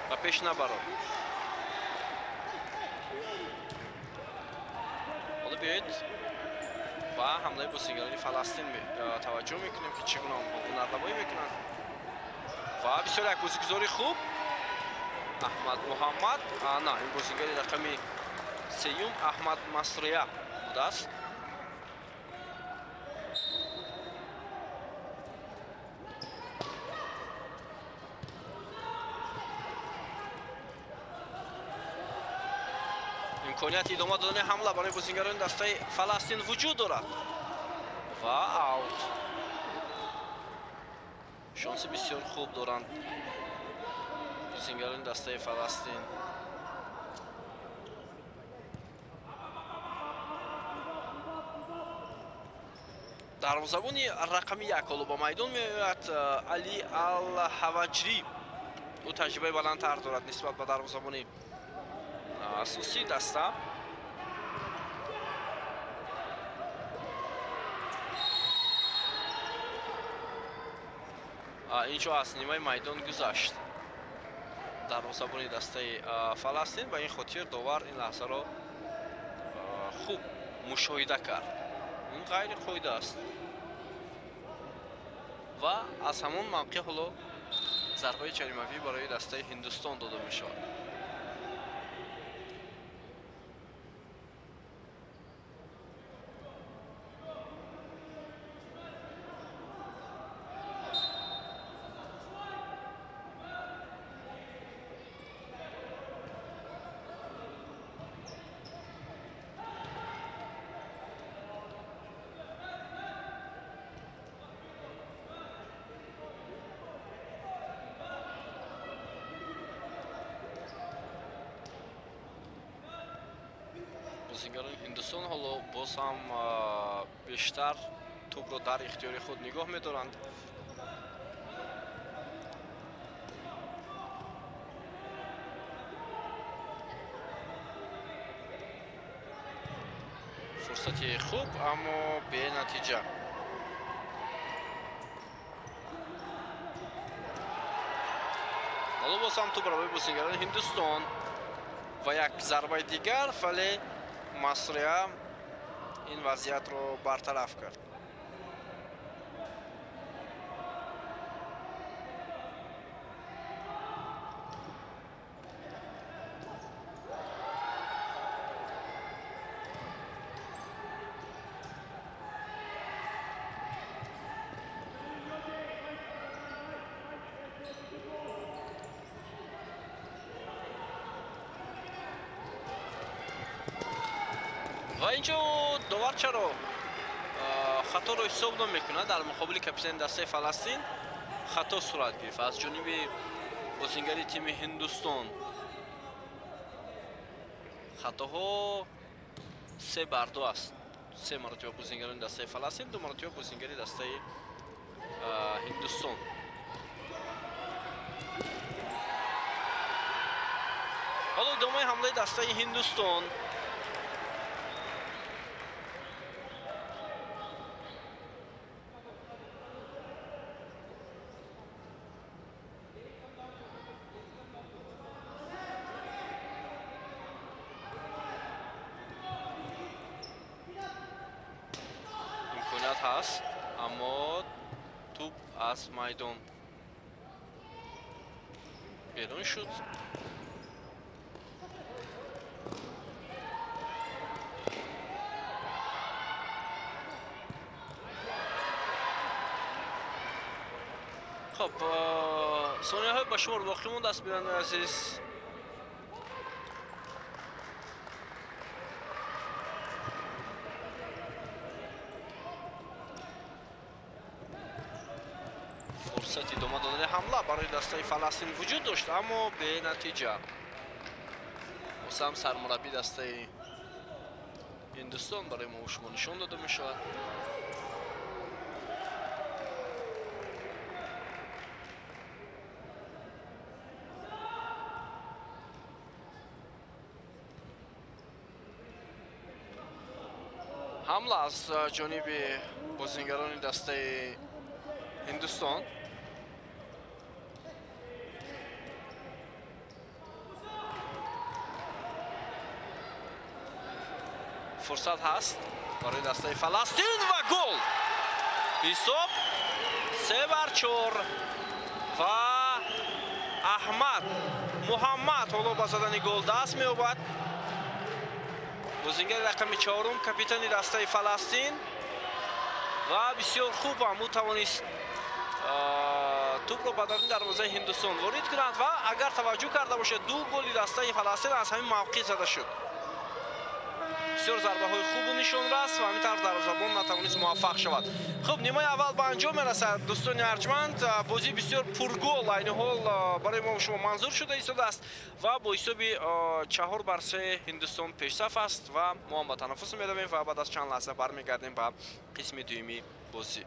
ва пеш набарод. Ҳоло биёед ба ҳамлаи бозингарони Фаластин таваҷҷӯҳ мекунем, ки чӣ гуна онҳо ҳунарнамоӣ мекунанд. Ва бисёр як бозигузори хуб Аҳмад Муҳаммад, на, ин бозингари рақами 3 Аҳмад Масрия будааст. Имконияти идома додани ҳамла барои бозингарони дастаи Фаластин вуҷуд дорад ва аут. Шонси бисёр хуб доранд бозингарони дастаи Фаластин. Дарвозабони рақами 1 ҳоло ба майдон меояд, Али Ал-Ҳаваҷрӣ. Ӯ таҷрибаи баландтар дорад нисбат ба дарвозабони асосии даста. Инҷо аз нимаи майдон гузашт дарвозабони дастаи Фаластин. Ба ин хотир довар ин лаҳзаро хуб мушоҳида кард. Ин ғайри қоида аст ва аз ҳамон мавқеъ ҳоло зарбаи ҷаримавӣ барои дастаи Ҳиндустон дода мешавад. Бозингарони Ҳиндустон ҳоло боз ҳам бештар тӯбро дар ихтиёри худ нигоҳ медоранд. Фурсати хуб, аммо бенатиҷа. Ҳоло боз ҳам тӯб барои бозингарони Ҳиндустон ва як зарбаи дигар, вале Масрия ин вазъиятро бартараф кард. Ва инҷо довар чаро хаторо ҳисоб намекунад? Дар муқобили капитани дастаи Фаластин хато сурат гирифт аз ҷониби бозингари тими Ҳиндустон. Хатоҳо 3-2 аст. 3 маротиба бозингарони дастаи Фаластин, 2 маротиба бозингари дастаи Ҳиндустон. Ҳоло идомаи ҳамлаи дастаи Ҳиндустон. Ҳаст, аммо тӯб аз майдон берун шуд. Хоб, сонияҳои ба шумор боқӣ мондааст, бинандаи азиз. Фурсати идома додани ҳамла барои дастаи Фаластин вуҷуд дошт, аммо бенатиҷа. Боз ҳам сармураббӣ дастаи Ҳиндустон барои мо шумо нишон дода мешавад. Ҳамла аз ҷониби бозингарони дастаи Ҳиндустон. Фурсат ҳаст барои дастаи Фаластин ва гол. Ҳисоб 3-4 ва Аҳмад Муҳаммад ҳоло ба задани гол даст меёбад. Бозингари рақами 4, капитани дастаи Фаластин, ва бисёр хуб ҳам ӯ тавонист тӯбро ба даруни дарвозаи Ҳиндустон ворид кунад ва агар таваҷҷӯҳ карда бошед, 2 голи дастаи Фаластин аз ҳамин мавқеъ зада шуд. Бисёр зарбаҳои хубу нишонрас ва ҳамин тавр дарвозабон натавонист муваффақ шавад. Хуб, нимаи аввал ба анҷом мерасад, дӯстони арҷманд. Бозӣ бисёр пургол айни ҳол барои мо шумо манзур шуда истодааст ва бо ҳисоби 4-3 Ҳиндустон пешсаф аст ва мо ҳам ба танаффус меравем ва баъд аз чанд лаҳза бармегардем ба қисми дуюми бозӣ.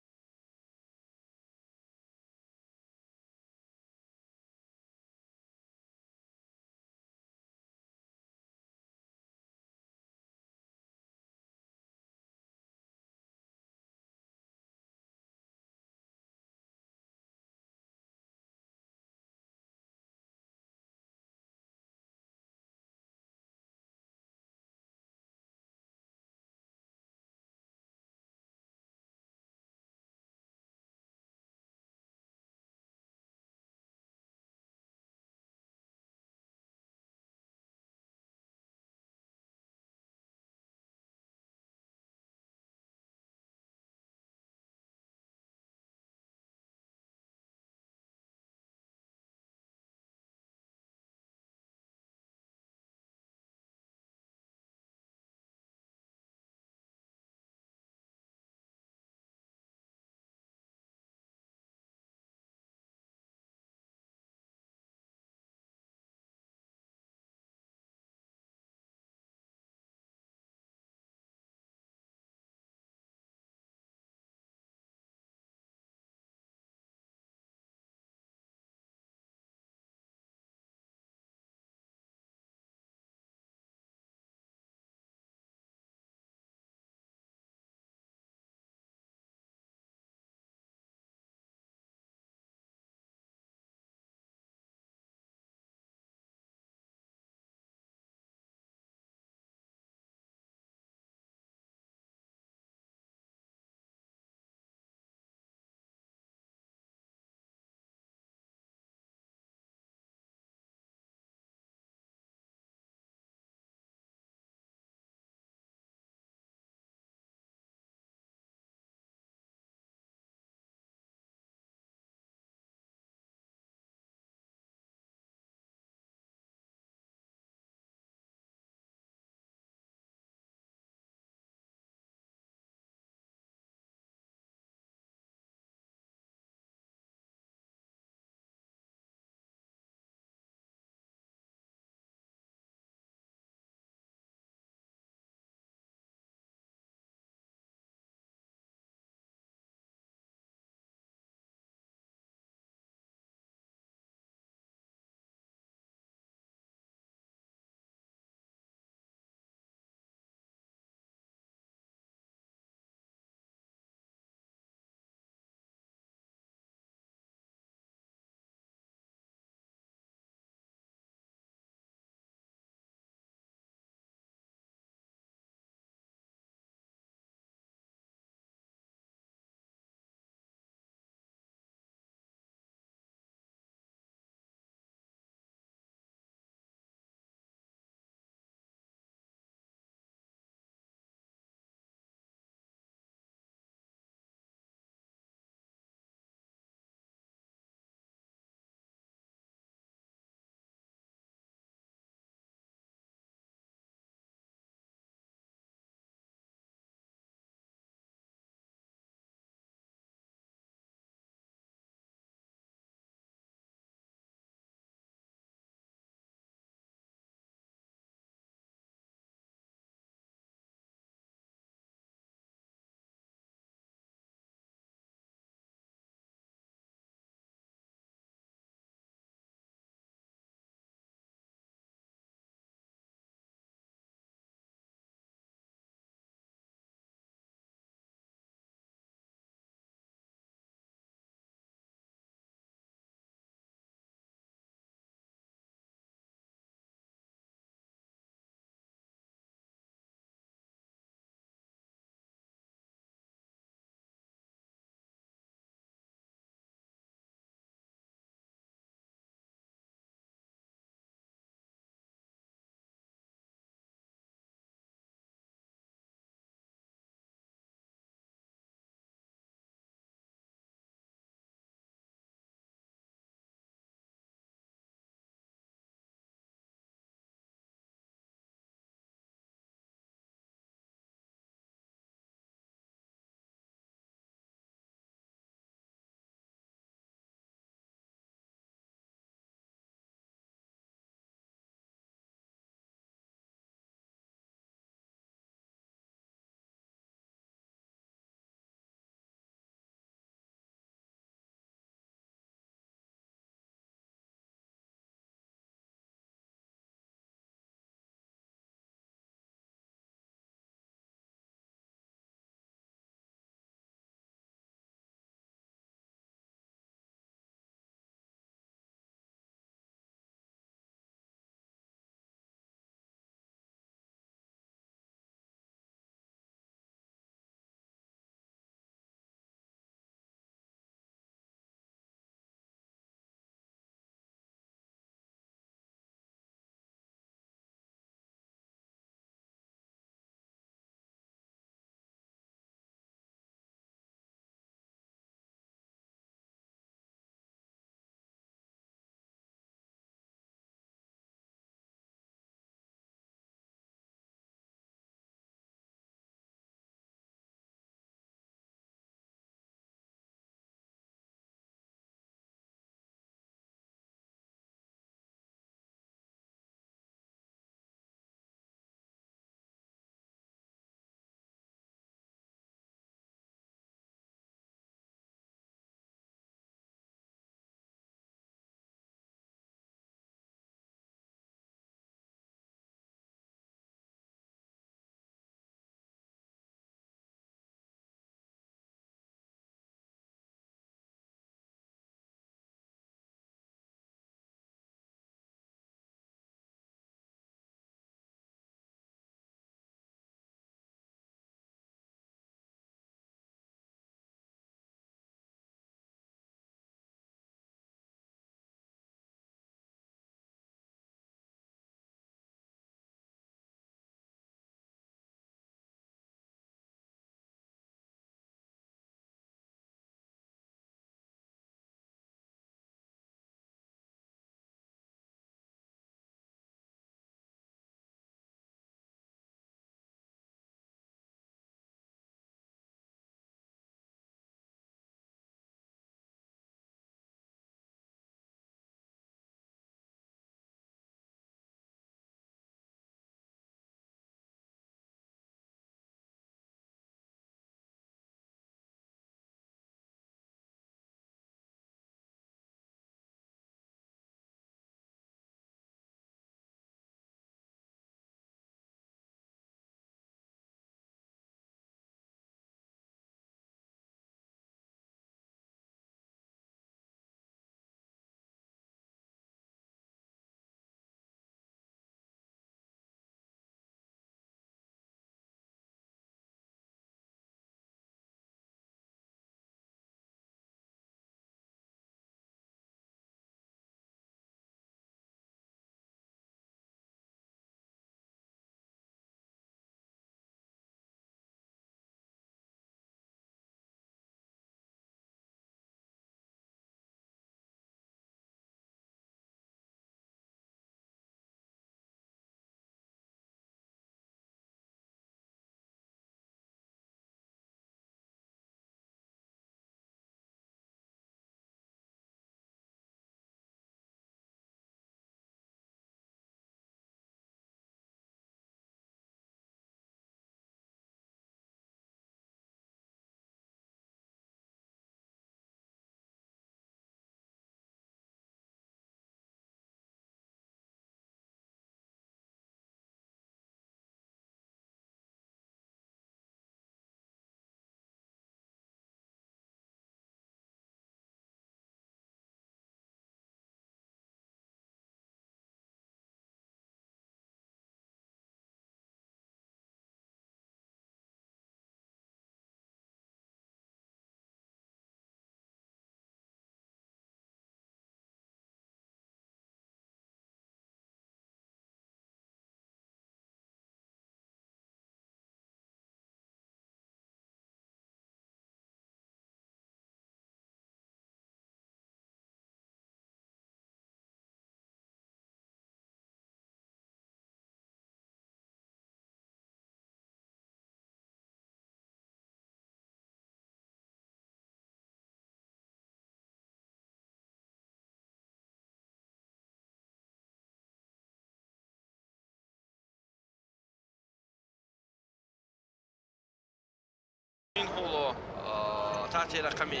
Таҳти рақами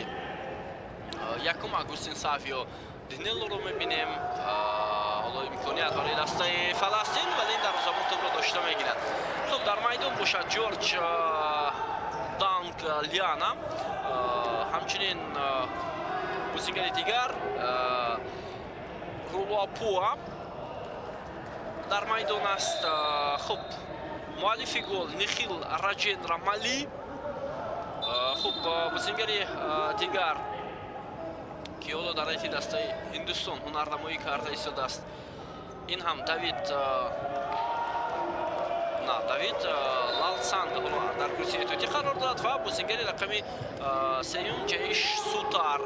якум Агустин Савио Динеллоро мебинем. Ҳоло имконият барои дастаи Фаластин, вале ин дарвозабон тӯбро дошта мегирад. Хуб, дар майдон бошад Ҷорҷ Данк Лиана, ҳамчунин бозигари дигар Рулуапуа дар майдон аст. Хуб, муаллифи гол Нихил Раҷендра Мали. Хуб, бозигари дигар ки ҳоло дар ҳайати дастаи Ҳиндустон ҳунарнамоӣ карда истодааст, ин ҳам Давид на Давид Лалсанг ҳоло дар курсии эҳтиётӣ қарор дорад ва бозигари рақами сеюм Ҷаиш Сутар,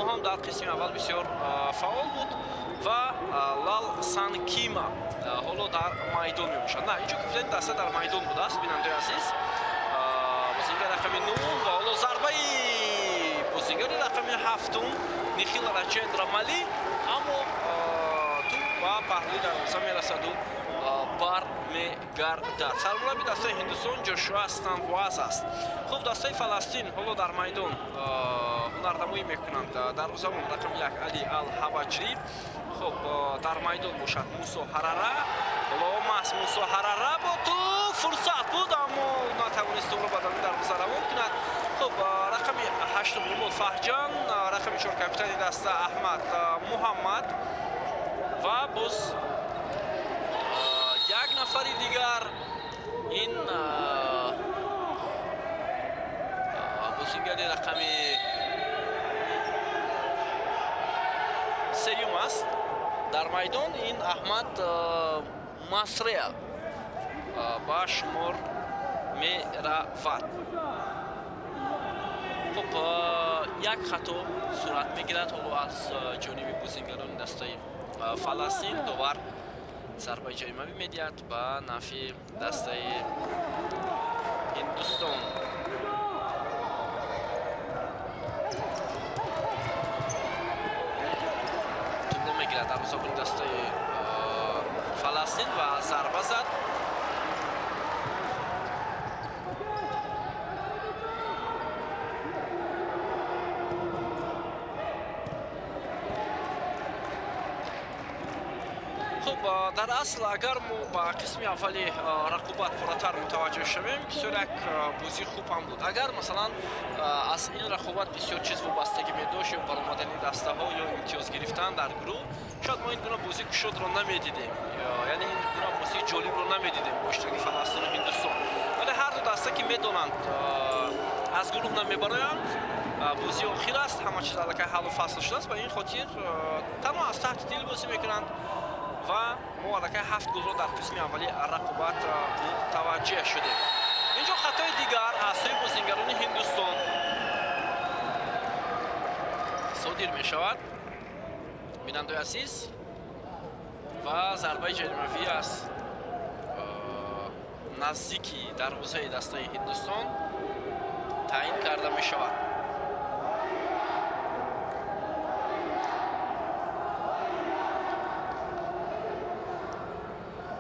ӯ ҳам дар қисми аввал бисёр фаъол буд ва Лал Санкима ҳоло дар майдон мебошад. На, инҷо капитани даста дар майдон будааст, бинандаи азиз. Бозигари рақами 9 ва ҳоло зарбаи бозигари рақами 7 Нихил Раҷендра Мали, аммо тӯб ба паҳлӯи дарвоза мерасаду бармегардад. Сармурабби дастаи Ҳиндустон Ҷошуа Станваз аст. Хуб, дастаи Фаластин ҳоло дар майдон ҳунарнамоӣ мекунанд. Дарвозабон рақами 1 Али Ал-Ҳаваҷрӣ. Хуб, дар майдон бошад Мусо Ҳарара. Ҳоло маҳз Мусо Ҳарара бо тӯб фурсат буд, аммо натавонист тӯбро ба даруни дарвоза равон кунад. Хуб, рақами 8 Румол Фаҳҷан, рақами 4 капитани даста Аҳмад Муҳаммад ва боз як нафари дигар ин бозигари рақами 3 аст дар майдон, ин Аҳмад Масреа ба шумор меравад. Хуб, як хато сурат мегирад ҳоло аз ҷониби бозигарони дастаи Фаластин. Довар зарбаи ҷаримавӣ медиҳад ба нафъи дастаи Ҳиндустон. Тӯбро мегирад дарвозабони дастаи Фаластин ва зарба зад. Хуб, дар асл агар мо ба қисми аввали рақобат пурратар мутаваҷҷӯҳ шавем, бисёр як бозии хуб ҳам буд. Агар масалан аз ин рақобат бисёр чиз вобастагӣ медошт, ё баромадани дастаҳо ё имтиёз гирифтан дар гурӯҳ, шояд мо ин гуна бозии кушодро намедидем, яъне ин гуна бозии ҷолибро намедидем бо иштироки Фаластину Ҳиндустон. Вале ҳар ду даста ки медонанд аз гурӯҳ намебароянд, бозии охир аст, ҳама чиз аллакай ҳаллу фасл шудааст, ба ин хотир танҳо аз таҳти дил бозӣ мекунанд ва мо аллакай 7 голро дар қисми аввали рақобат мутаваҷҷеҳ шудем. Инҷо хатои дигар аз сӯи бозингарони Ҳиндустон содир мешавад, бинандаи азиз, ва зарбаи ҷаримавӣ аз наздики дарвозаи дастаи Ҳиндустон таъин карда мешавад.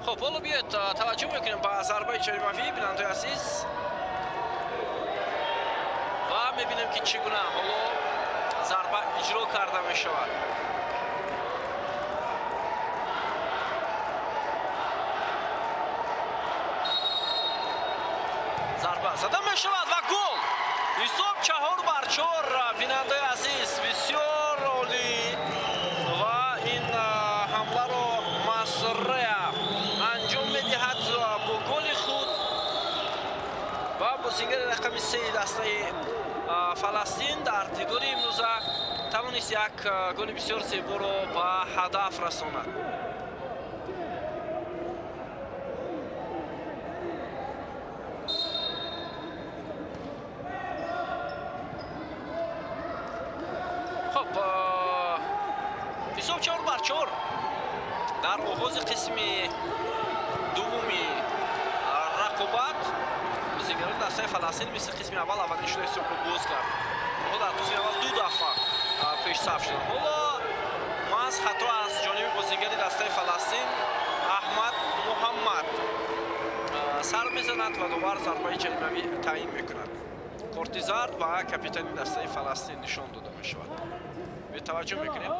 Хуб, ҳоло биёед таваҷҷӯҳ мекунем ба зарбаи ҷаримавӣ, бинандаи азиз, ва мебинем ки чӣ гуна ҳоло зарба иҷро карда мешавад. Зарба зада мешавад ва гол! Ҳисоб 4-4, бинандаи азиз, бисёр олӣ ва ин ҳамларо Масреа анҷом медиҳад бо голи худ ва бозигари рақами 3 дастаи Фаластин дар дидори имрӯза тавонист як голи бисёр зеборо ба ҳадаф расонад. Хуб, ҳисоб 4-4 дар оғози қисми дуввуми рақобат. Бозигарони дастаи Фаластин мисли қисми аввал аввалин шуда ҳисобро боз кард. Онҳо дар қисми аввал 2 дафъа пешсаф шуданд. Ҳоло маҳз хато аз ҷониби бозигари дастаи Фаластин Аҳмад Муҳаммад сар мезанад ва довар зарбаи ҷаримавӣ таъин мекунад. Корти зард ба капитани дастаи Фаластин нишон дода мешавад. Бетаваҷҷӯҳ мекунем.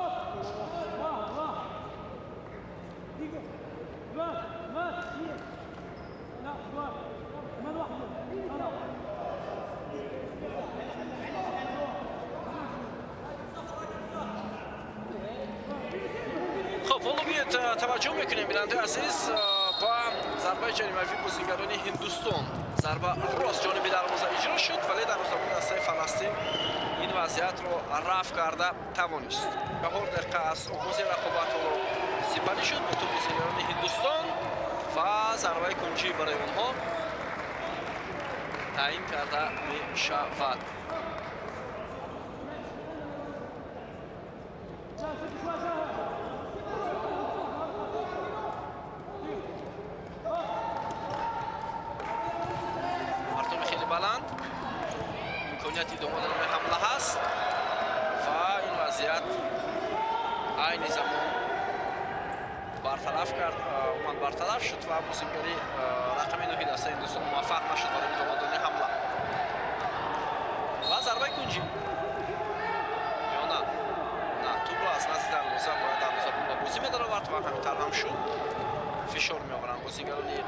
Хуб, ҳоло биёед таваҷҷӯҳ мекунем, бинандаи азиз, ба зарбаи ҷаримавии бозигарони Ҳиндустон. Зарба рост ҷониби дарвоза иҷро шуд, вале дарвозабони дастаи Фаластин ин вазъиятро рафъ карда тавонист. 4 дақиқа аз оғози рақобатҳоро сипарӣ шуд бо тӯби бозигарони Ҳиндустон ва зарбаи кунҷӣ барои онҳо таъин карда мешавад. Партоби хеле баланд, имконияти идома додани ҳамла ҳаст ва ин вазъият айни замон бартараф кард, омад бартараф шуд ва бозигари рақами 9 дастаи Ҳиндустон муваффақ нашуд барои идома додани ҳамла. Ва зарбаи кунҷӣ ё на? На, тӯбро аз назди дарвоза бояд дарвозабон ба бозӣ медаровард ва ҳамин тавр ҳам шуд. Фишор меоваранд бозигарони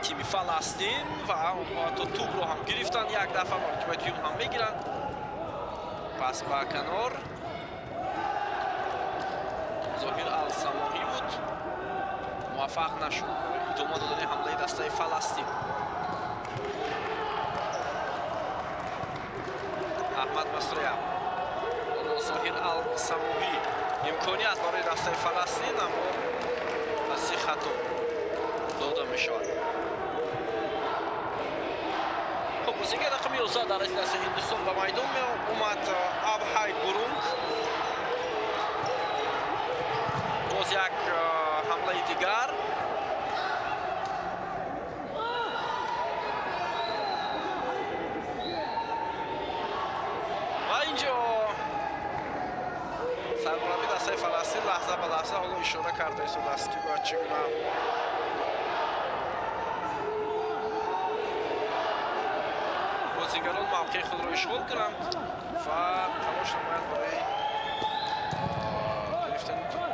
тими Фаластин ва онҳо ҳатто тӯбро ҳам гирифтанд, як дафъа маротибаи дуюм ҳам мегиранд. Пас ба канор Зоҳир Ал-Самоҳӣ буд, муваффақ нашуд идома додани ҳамлаи дастаи Фаластин. Аҳмад Масрия, Зоҳир Ал-Самоҳӣ, имконият барои дастаи Фаластин, аммо паси хато дода мешавад. Хуб, бозигари рақами 11 дар дастаи Ҳиндустон ба майдон меомад, Абҳай Гурунг. Боз як ҳамлаи дигар. Ва инҷо сармурабби дастаи Фаластин лаҳза ба лаҳза ҳоло ишора карда истодааст, ки бояд чӣ гуна бозигарон мавқеи худро ишғол кунанд ва талош намоянд барои гирифтани тӯб.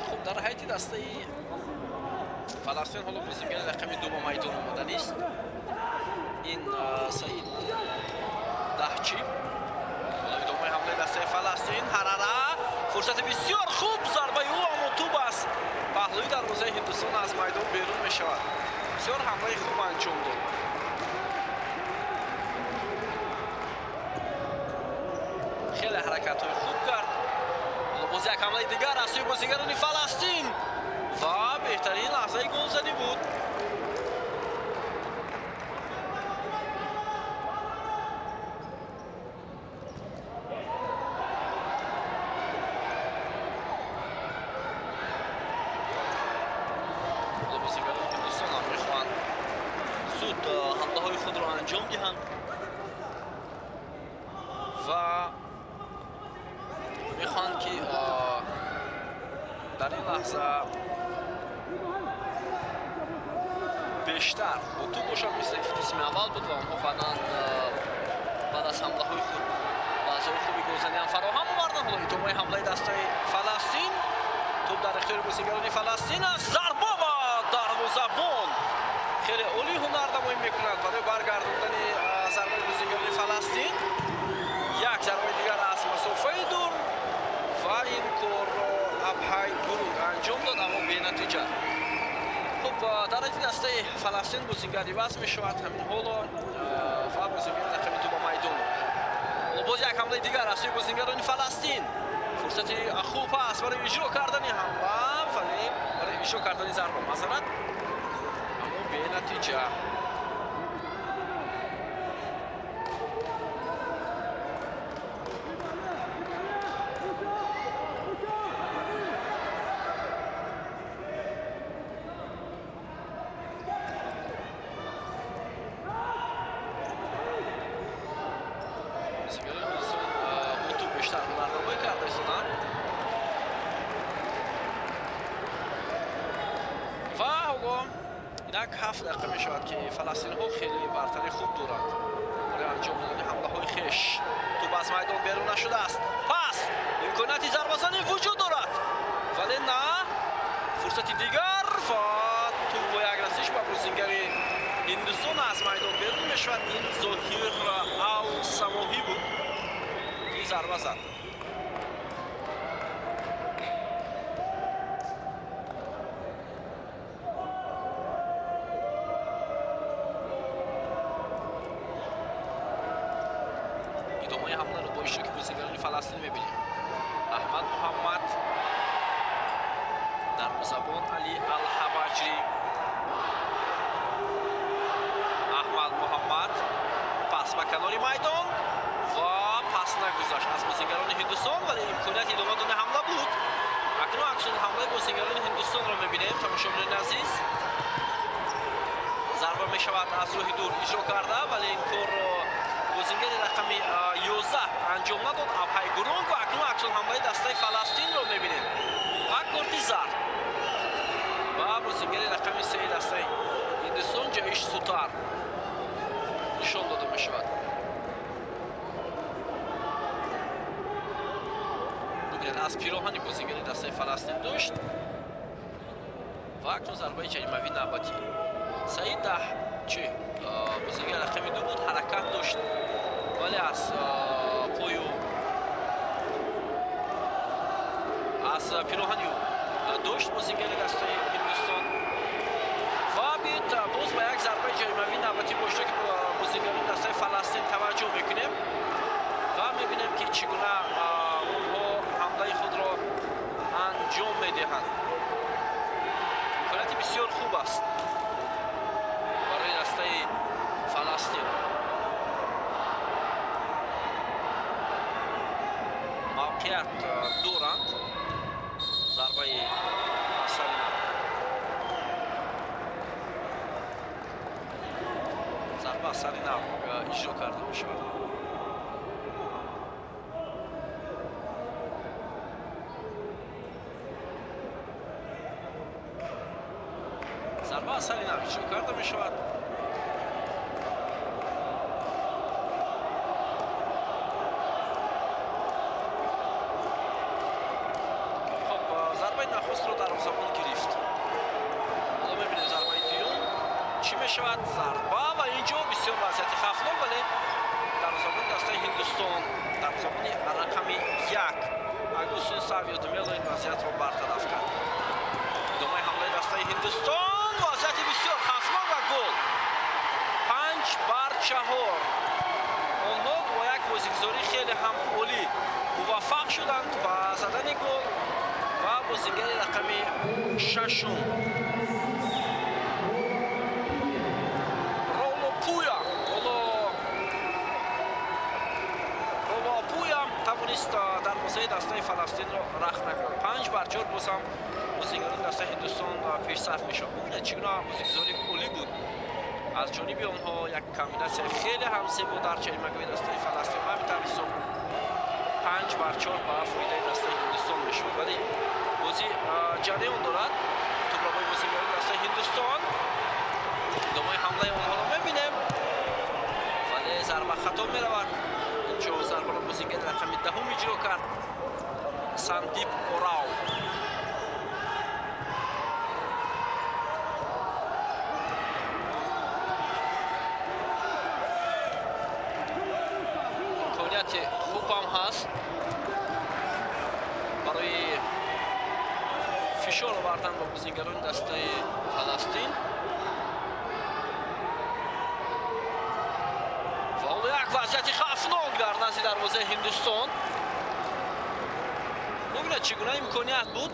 Хуб, дар ҳайати дастаи Фаластин ҳоло бозигари рақами 2 ба майдон омаданист. Ин Саид Даҳчи. Ҳоло идомаи ҳамлаи дастаи Фаластин. Ҳарара, фурсати бисёр хуб, зарбаи ӯ, аммо тӯб аз паҳлӯи дарвозаи Ҳиндустон аз майдон берун мешавад. Бисёр ҳамлаи хуб анҷом дод. Хеле ҳаракатҳои хуб кард. Ҳоло боз як ҳамлаи дигар аз сӯи бозигарони Фаластин ва беҳтарин лаҳзаи голзанӣ буд. Бозигарони Ҳиндустон ҳам мехоҳанд зуд ҳамлаҳои худро анҷом диҳанд ва мехоҳанд, ки дар ин лаҳза бештар бо тӯб бошанд, мисли ки қисми аввал буд ва онҳо баъдан баъд аз ҳамлаҳои худ лаҳзаҳои хуби голзанӣ ҳам фароҳам оварданд. Ҳоло идомаи ҳамлаи дастаи Фаластин, тӯб дар ихтиёри бозигарони Фаластин аст. Зарба ва дарвозабон хеле олӣ ҳунарнамоӣ мекунад барои баргардондани зарбаи бозигарони Фаластин. Як зарбаи дигар аз масофаи дур ва ин корро Абҳай Гурунг анҷом дод, аммо бенатиҷа. Хуб, дар ҳайати дастаи Фаластин бозигар иваз мешавад ҳамин ҳоло ва бозигари рақами 2 ба майдон. Ҳоло боз як ҳамлаи дигар аз сӯи бозигарони Фаластин. Фурсати хуб аст барои иҷро кардани ҳамла, вале барои иҷро кардани зарба, маъзарат, аммо бенатиҷа. Бозигарони Ҳиндустон бо тӯб бештар ҳунарнамоӣ карда истоданд. Инак 7 дақиқа мешавад, ки фаластинҳо хеле бартарии хуб доранд барои анҷом додани ҳамлаҳои хеш. Тӯп аз майдон берун нашудааст. Пас имконияти зарбазанӣ вуҷуд дорад, вале на, фурсати дигар ва тӯп бо як расиш ба бозингари Ҳиндустон аз майдон берун мешавад. Ин Зоҳир Ал Самоҳӣ буд, ки зарба зад. Идомаи ҳамларо бо иштироки бозингарони Фаластин мебинем. Аҳмад Муҳаммад, дарвозабон Али Алҳаваҷрӣ. Аҳмад Муҳаммад пас ба канори майдон ва пас нагузашт аз бозингарони Ҳиндустон, вале имконияти идома додани ҳамла буд. Акнун аксун ҳамлаи бозингарони Ҳиндустонро мебинем, тамошобинони азиз. Зарба мешавад аз роҳи дур иҷро карда, вале ин корро бозингари рақами 11 анҷом надод. Абҳай Гурунг. Ва акнун аксун ҳамлаи дастаи Фаластинро мебинем ва корти зард ва бозингари рақами 3 дастаи Ҳиндустон Ҷаиш Сутар нишон дода мешавад. Бубинед, аз пироҳани бозингари дастаи Фаластин дошт ва акнун зарбаи ҷаримавӣ навбатӣ. Саид Даҳчи бозингари рақами 2 буд, ҳаракат дошт, вале аз пою аз пироҳани ӯ дошт бозингари дастаи Ҳиндустон. Ва биёед боз ба як зарбаи ҷаримавӣ навбатӣ бо иштироки бозингарони дастаи Фаластин таваҷҷӯҳ мекунем ва мебинем, ки чӣ гуна онҳо ҳамлаи худро анҷом медиҳанд. Имконияти бисёр хуб аст барои дастаи Фаластин. Мавқеият доранд. Зарбаи асари нав. Зарба асари нав иҷро карда мешавад. Зарба асари нав иҷро карда мешавад. Хоб, зарбаи нахустро дарвозабон гирифт. Ҳоло мебинем зарбаи дуюм чӣ мешавад. Зарба ва инҷо бисёр вазъияти хавфнок, вале дарвозабони дастаи Ҳиндустон, дарвозабони рақами 1 Агустин Савио Думело ин вазъиятро бартараф кард. Идомаи ҳамлаи дастаи Ҳиндустон, вазъияти бисёр хавфнок ва гол. 5-4. Онҳо бо як бозигузорӣ хеле ҳам олӣ муваффақ шуданд ба задани гол ва бозингари рақами 6 Роло Пуя. Роло Пуя тавонист дарвозаи дастаи Фаластинро рахт накунад. 5-4 боз ҳам бозингарони дастаи Ҳиндустон пешсаф мешавад. Бубинед, чӣ гуна бозигузории олӣ буд аз ҷониби онҳо. Як комбинатсияи хеле ҳам зебо дар ҷаримагоҳи дастаи Фаластин ва ҳамин тавр ҳисоб 5-4 ба фоидаи дастаи Ҳиндустон мешавад. Вале бозӣ ҷараён дорад. Тӯпро бо бозингарони дастаи Ҳиндустон. Идомаи ҳамлаи онҳоро мебинем, вале зарба хато меравад. Инҷо зарбаро бозингари рақами 10 иҷро кард, Сандип Орау. Имконияти хуб ҳам ҳаст барои фишор овардан ба бозингарони дастаи Фаластин. Ва ҳоло як вазъияти хавфнок дар назди дарвозаи Ҳиндустон. Бубинед, чӣ гуна имконият буд.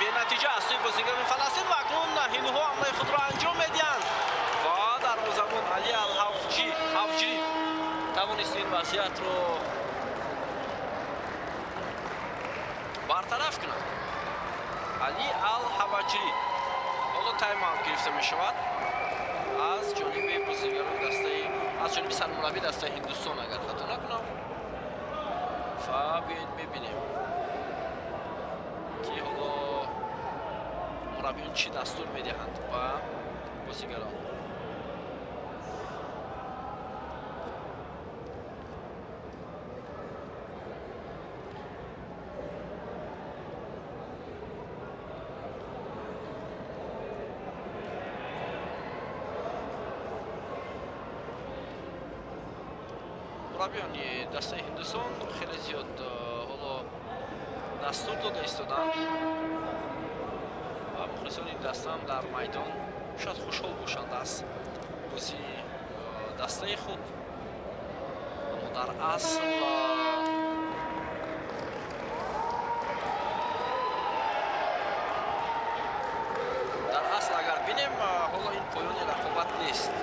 Бенатиҷа аз сӯи бозингарони Фаластин ва акнун ҳиндуҳо ҳамлаи худро анҷом медиҳанд ва дарвозабон Али Алҳавҷирӣ тавонист ин вазъиятро бартараф кунад. Али Ал-Ҳаваҷрӣ. Ҳоло тайм-аут гирифта мешавад аз ҷониби бозигарони дастаи, аз ҷониби сармураббии дастаи Ҳиндустон, агар хато накунам. Ва биёед мебинем, ки ҳоло мураббиён чӣ дастур медиҳанд ба бозигарон. Мураббиёни дастаи Ҳиндустон хеле зиёд ҳоло дастур дода истоданд ва мухлисони дастаам дар майдон шояд хушҳол бошанд аз бозии дастаи худ, аммо дар асл агар бинем, ҳоло ин поёни рақобат нест.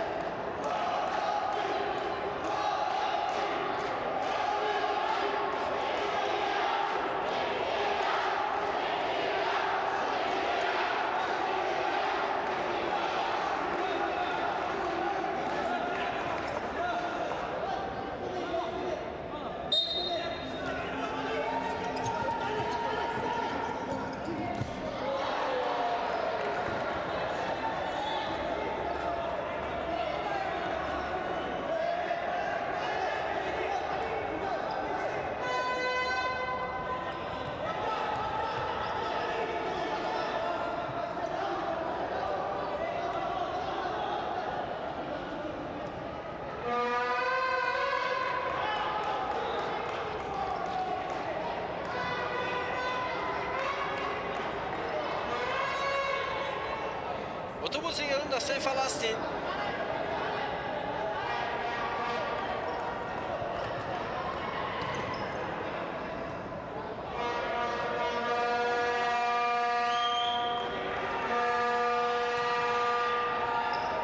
Бозигарони дастаи Фаластин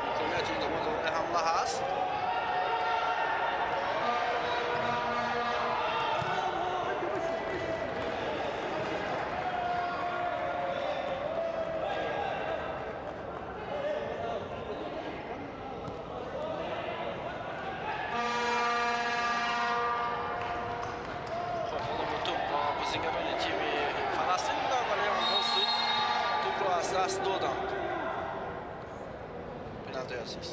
имконияти идома додани ҳамла ҳаст. Бозигарони тими Фаластин буданд, вале онҳо зуд тӯпро аз даст доданд. Бинандаи азиз,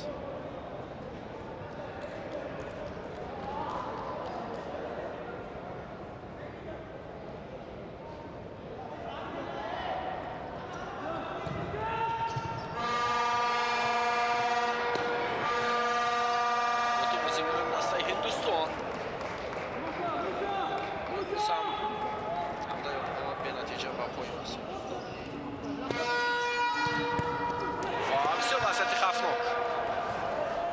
бозигарони дастаи Ҳиндустон сам ҳамлаи онҳо бенатиҷа ба поён расид. Ва бисёр вазъияти хавфнок.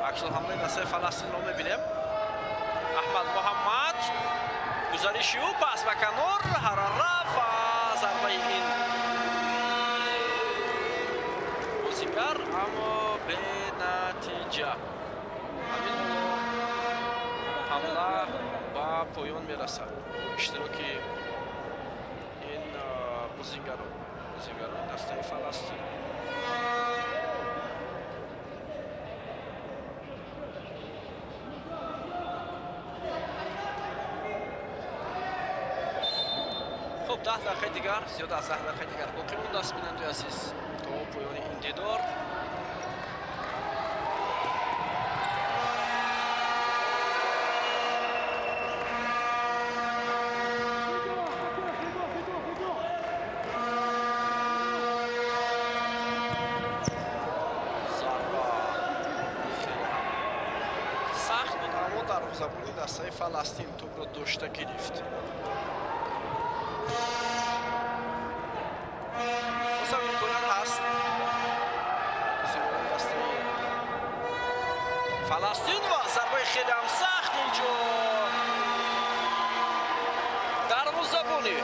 Аксулҳамлаи дастаи Фаластинро мебинем. Аҳмад Муҳаммад, гузариши ӯ, пас ба канор, ҳарара ва зарбаи ин бозигар, аммо бенатиҷа. Ҳамин ҳоло ҳамла ба поён мерасад. Иштироки ин бозигарони дастаи Фаластин. Хуб, 10 дақиқаи дигар, зиёда аз 10 дақиқаи дигар боқӣ мондааст, бинандаи азиз, то поёни ин дидор. Дарвозабони дастаи Фаластин тӯпро дошта гирифт. Бозам имконият ҳаст. Бозигарони дастаи Фаластин ва зарбаи хеле ҳам сахт инҷо. Дарвозабони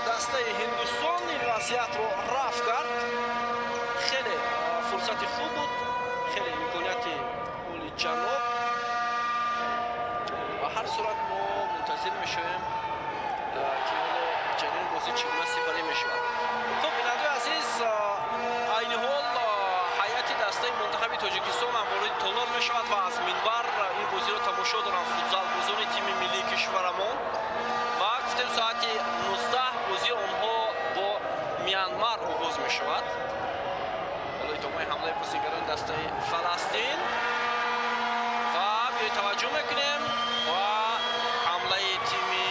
дастаи Ҳиндустон ин вазъиятро рафъ кард. Хеле фурсати хуб буд, хеле имконияти олиҷаноб. Ва ҳар сурат мо мунтазир мешавем, ки ҳоло ҷараёни бозӣ чӣ гуна сипарӣ мешавад. Хуб, бинандаи Азиз, айни ҳол ҳайати дастаи мунтахаби Тоҷикистон ҳам вориди толор мешавад ва аз минбар ин бозиро тамошо доранд футзалбозони тими миллии кишварамон. Ва гуфтем, соати 19 бозии онҳо бо Мянмар оғоз мешавад. Ҳоло идомаи ҳамлаи бозигарони дастаи Фаластин ва биёед таваҷҷӯҳ мекунем ба ҳамлаи тими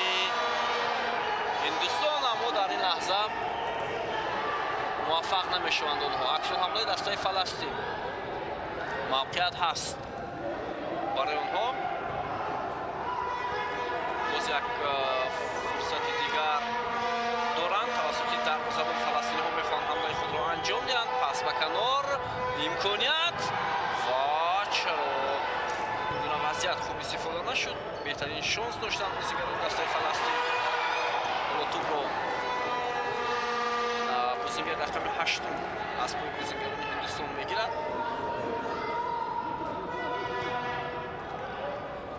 Ҳиндустон, аммо дар ин лаҳза муваффақ намешаванд онҳо. Аксулҳамлаи дастаи Фаластин, мавқеият ҳаст барои онҳо. Боз як фурсати дигар доранд, тавассути дарвозабон фаластиниҳо мехоҳанд ҳамлаи худро анҷом диҳанд. Пас ба канор, имконият, ва чаро ингуна вазъият хуб истифода нашуд? Беҳтарин шонс доштанд бозигарони дастаи Фаластин. Ҳоло тӯбро бозигари рақами 8 аз пои бозигарони Ҳиндустон мегирад.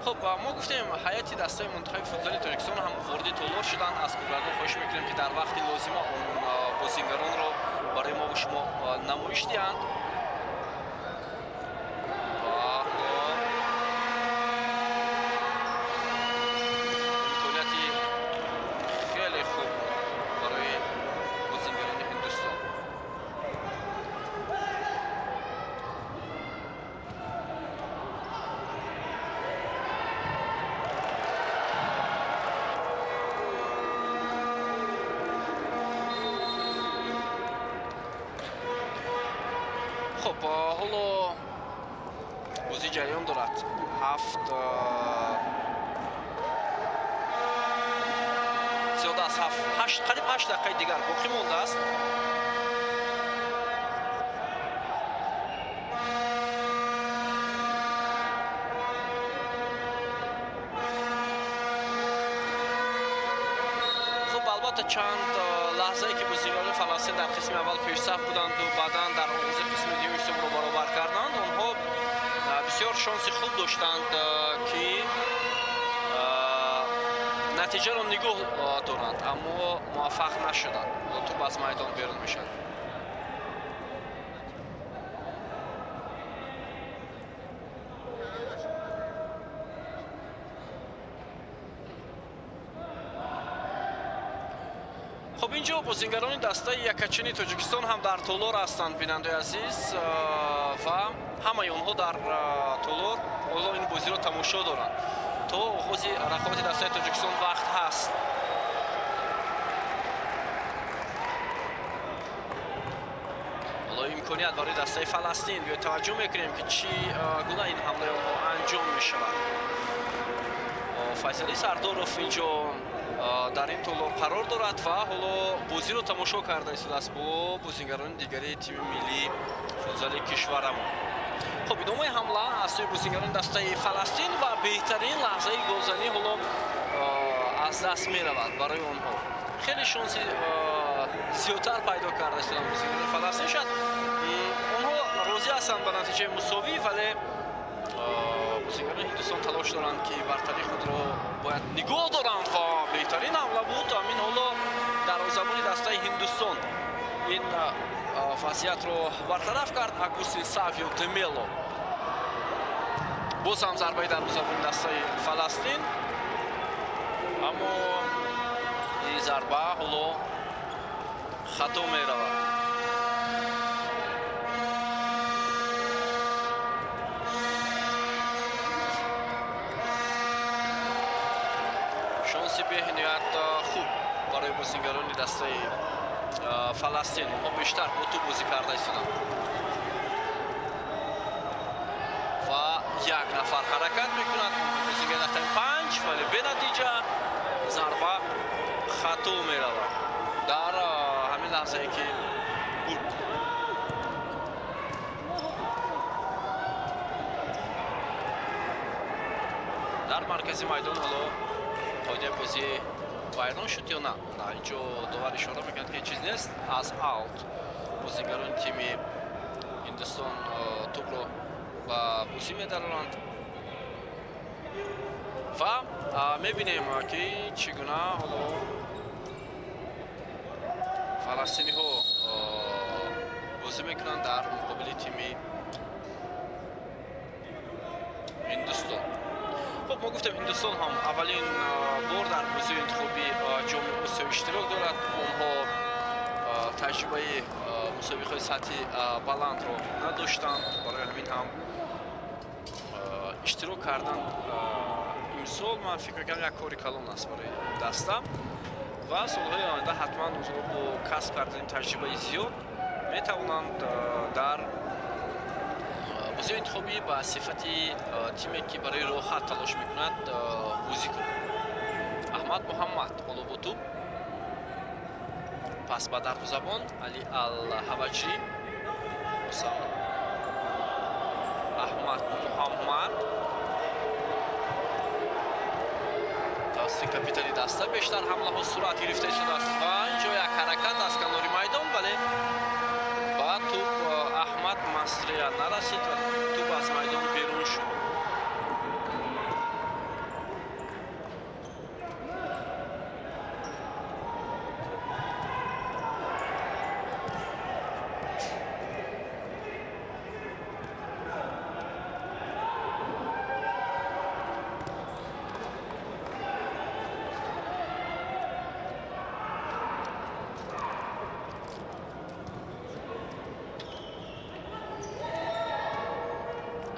Хуб, мо гуфтем, ҳайати дастаи мунтахаби футзали Тоҷикистон ҳам вориди толор шуданд. Аз коргардон хоҳиш мекунем, ки дар вақти лозима он бозигаронро барои мо шумо намоиш диҳанд. Ва имконияти хеле хуб барои бозигарони Ҳиндустон. Хуб, ҳоло бозӣ ҷараён дорад. Ҳафт, зиёда аз ҳафт, ҳашт, қариб 8 дақиқаи дигар боқӣ мондааст. Хуб, албатта, чанд лаҳзае ки бозигарони Фаластин дар қисми аввал пешсаф буданду баъдан дар оғози қисми дуюм ҳисобро баробар карданд, онҳо бисёр шонси хуб доштанд, ки натиҷаро нигоҳ доранд, аммо муваффақ нашуданд. Тӯб аз майдон берун мешавад. Хуб, инҷо бозингарони дастаи якачини Тоҷикистон ҳам дар толор ҳастанд, бинандаи азиз, ва ҳамаи онҳо дар толор ҳоло ин бозиро тамошо доранд. То оғози рақобати дастаи Тоҷикистон вақт ҳаст. Ҳоло имконият барои дастаи Фаластин. Биёед таваҷҷӯҳ мекунем, ки чӣ гуна ин ҳамлаи онҳо анҷом мешавад. Файсали Сардоров инҷо дар ин толор қарор дорад ва ҳоло бозиро тамошо карда истодааст бо бозингарони дигари тими миллии футзали кишварамон. Хуб, идомаи ҳамла аз сӯи бозингарони дастаи Фаластин ва беҳтарин лаҳзаи голзанӣ ҳоло аз даст меравад барои онҳо. Хеле шонси зиёдтар пайдо карда истоданд бозингарони Фаластин. Шояд онҳо розӣ ҳастанд ба натиҷаи мусовӣ, вале бозингарони Ҳиндустон талош доранд, ки бартарии худро бояд нигоҳ доранд ва беҳтарин ҳамла буд. Ҳамин ҳоло дарвозабони дастаи Ҳиндустон ин вазъиятро бартараф кард, Агустин Савио Демело. Боз ҳам зарбаи дарвозабони дастаи Фаластин, аммо ин зарба ҳоло хато меравад. Шонси беҳниҳоят хуб барои бозингарони дастаи Фаластин. Онҳо бештар бо тӯб бозӣ карда истоданд ва як нафар ҳаракат мекунад, бозигари рақами 5, вале бенатиҷа, зарба хато меравад дар ҳамин лаҳзае ки буд. Дар маркази майдон ҳоло қоидаи бозӣ вайрон шуд ё на? На, инҷо довар ишора мекунад, ки ҳеҷ чиз нест. Аз аут бозингарони тими Ҳиндустон тӯбро ба бозӣ медароранд ва мебинем, ки чӣ гуна ҳоло фаластиниҳо Бозӣ мекунанд дар муқобили тими Ҳиндустон. Хуб, мо гуфтем, Ҳиндустон ҳам аввалин бор дар бозии интихобии Ҷоми Осиё иштирок дорад. Онҳо таҷрибаи мусобиқаҳои сатҳи баландро надоштанд, барои ҳамин ҳам иштирок кардан имсол, ман фикр мекунам, як кори калон аст барои даста ва солҳои оянда ҳатман онҳо бо касб кардани таҷрибаи зиёд метавонанд дар бозиҳои интихобӣ ба сифати тиме, ки барои роҳат талош мекунад, бозӣ кунанд. Аҳмад Муҳаммад ҳоло бо тӯб, пас ба дарвозабон Али Алҳаваҷӣ. Аҳмад Муҳаммад тавассути капитани даста бештар ҳамлаҳо сурат гирифта истодааст ва инҷо як ҳаракат аз канори майдон, вале ба тӯб Аҳмад Масрия нарасид ва тӯб аз майдон берун шуд.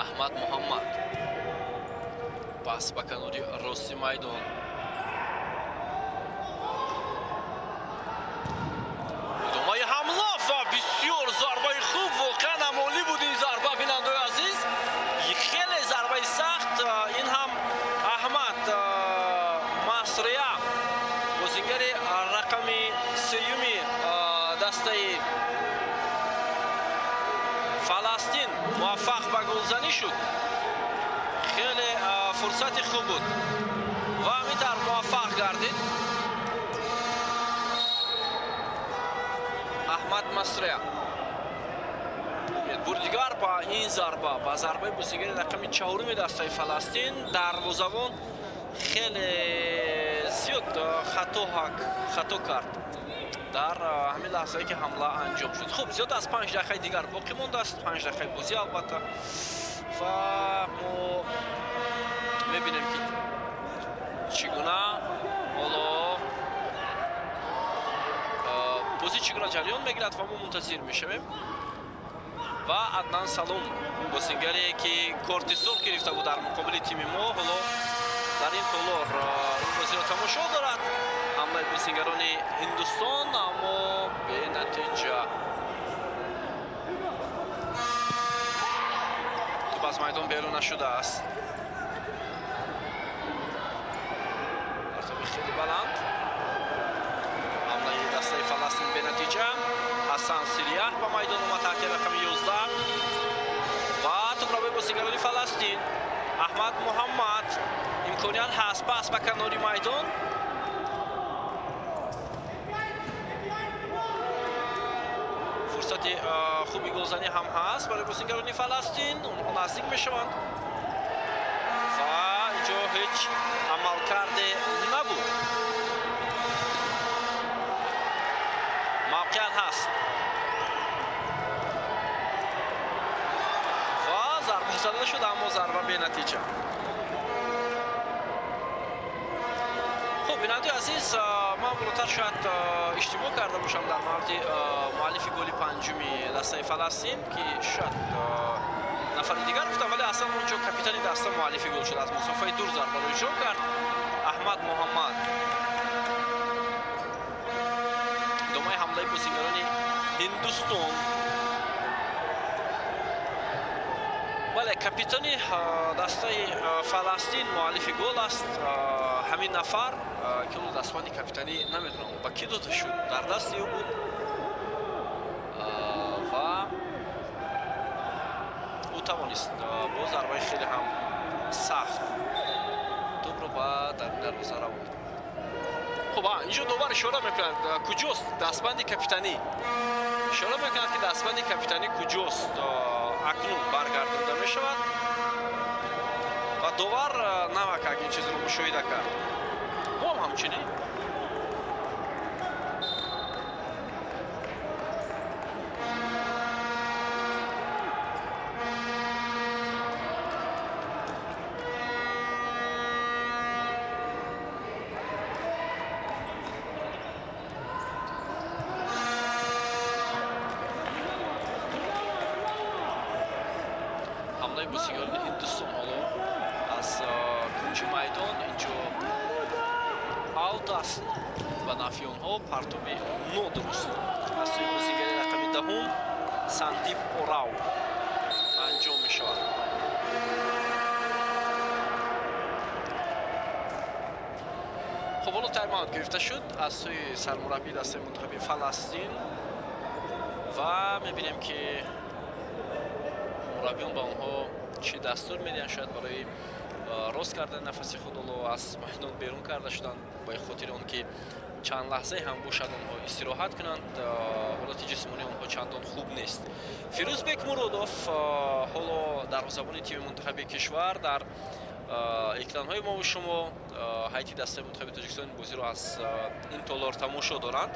Аҳмад Муҳаммад пас ба канори рости майдон. Идомаи ҳамла ва бисёр зарбаи хуб, воқеан амолӣ буд ин зарба, бинандаои азиз. Хеле зарбаи сахт. Ин ҳам Аҳмад Масрия, бозингари рақами сеюми дастаи Фаластин, муваффақ ба голзанӣ шуд. Хеле фурсати хуб буд ва ҳамин тавр муваффақ гардид Аҳмад Масрия. Бур дигар ба ин зарба, ба зарбаи бозингари рақами чаҳоруми дастаи Фаластин, дарвозабон хеле зиёд хато кард дар ҳамин лаҳзае, ки ҳамла анҷом шуд. Хуб, зиёд аз 5 дақиқаи дигар боқӣ мондааст, 5 дақиқаи бозӣ албатта, ва мо мебинем, ки чӣ гуна ҳоло бозӣ чӣ гуна ҷараён мегирад ва мо мунтазир мешавем. Ва Аднан Салум, бозингаре, ки корти сурх гирифта буд дар муқобили тими мо, ҳоло дар ин толор ин бозиро тамошо дорад. Ҳамлаи бозингарони Ҳиндустон, аммо бенатиҷа. Тӯб аз майдон берун нашудааст. Партоби хеле баланд. Ҳамлаи дастаи Фаластин бенатиҷа. Ҳасан Сирияҳ ба майдон омад таҳти рақами 11 ва тӯбравои бозингарони Фаластин. Аҳмад Муҳаммад, имконият ҳаст, пас ба канори майдон. Фурсати хуби голзанӣ ҳам ҳаст барои бозингарони Фаластин. Онҳо наздик мешаванд ва инҷо ҳеҷ амалкарде набуд. Мавқеият ҳаст ва зарба зада шуд, аммо зарба бенатиҷа. Хуб, бинандаи азиз, ман болотар шояд иштибоҳ карда бошам дар мавриди муаллифи голи панҷуми дастаи Фаластин, ки шояд нафари дигар гуфтам, вале аслан онҷо капитани даста муаллифи гол шуд. Аз мусофаи дур зарбаро иҷро кард Аҳмад Муҳаммад. Идомаи ҳамлаи бозингарони Ҳиндустон. Бале, капитани дастаи Фаластин муаллифи гол аст. Ҳамин нафар, ки ӯ дастбанди капитанӣ намедонам ба кӣ дода шуд, дар дасти ӯ буд ва ӯ тавонист бо зарбаи хеле ҳам сахт тӯбро ба даруни дарвоза равонд. Хуб, инҷо довар ишора мекунад, куҷост дастбанди капитанӣ. Ишора мекунад, ки дастбанди капитанӣ куҷост, акнун баргардонда мешавад ва довар навакак ин чизро мушоҳида кард. Мо ҳам ҳамчунин. ҳамлаи бозигарони Ҳиндустон ҳоло аз кунҷи майдон. Инҷо аут аст ба нафъи онҳо, партоби нодуруст аз сӯи бозигари рақами 10 Сандип Орав анҷом мешавад. Хуб, ҳоло тайм-аут гирифта шуд аз сӯи сармураббии дастаи мунтахаби Фаластин ва мебинем, ки мураббиён ба онҳо чӣ дастур медиҳанд. Шояд барои рост кардани нафаси худ ҳоло аз майдон берун карда шуданд, ба хотири он ки чанд лаҳзае ҳам бошад онҳо истироҳат кунанд. Ҳолати ҷисмонии онҳо чандон хуб нест. Фирӯзбек Муродов ҳоло дарвозабони тими мунтахаби кишвар дар экранҳои мову шумо ҳайати дастаи мунтахаби Тоҷикистон бозиро аз ин толор тамошо доранд.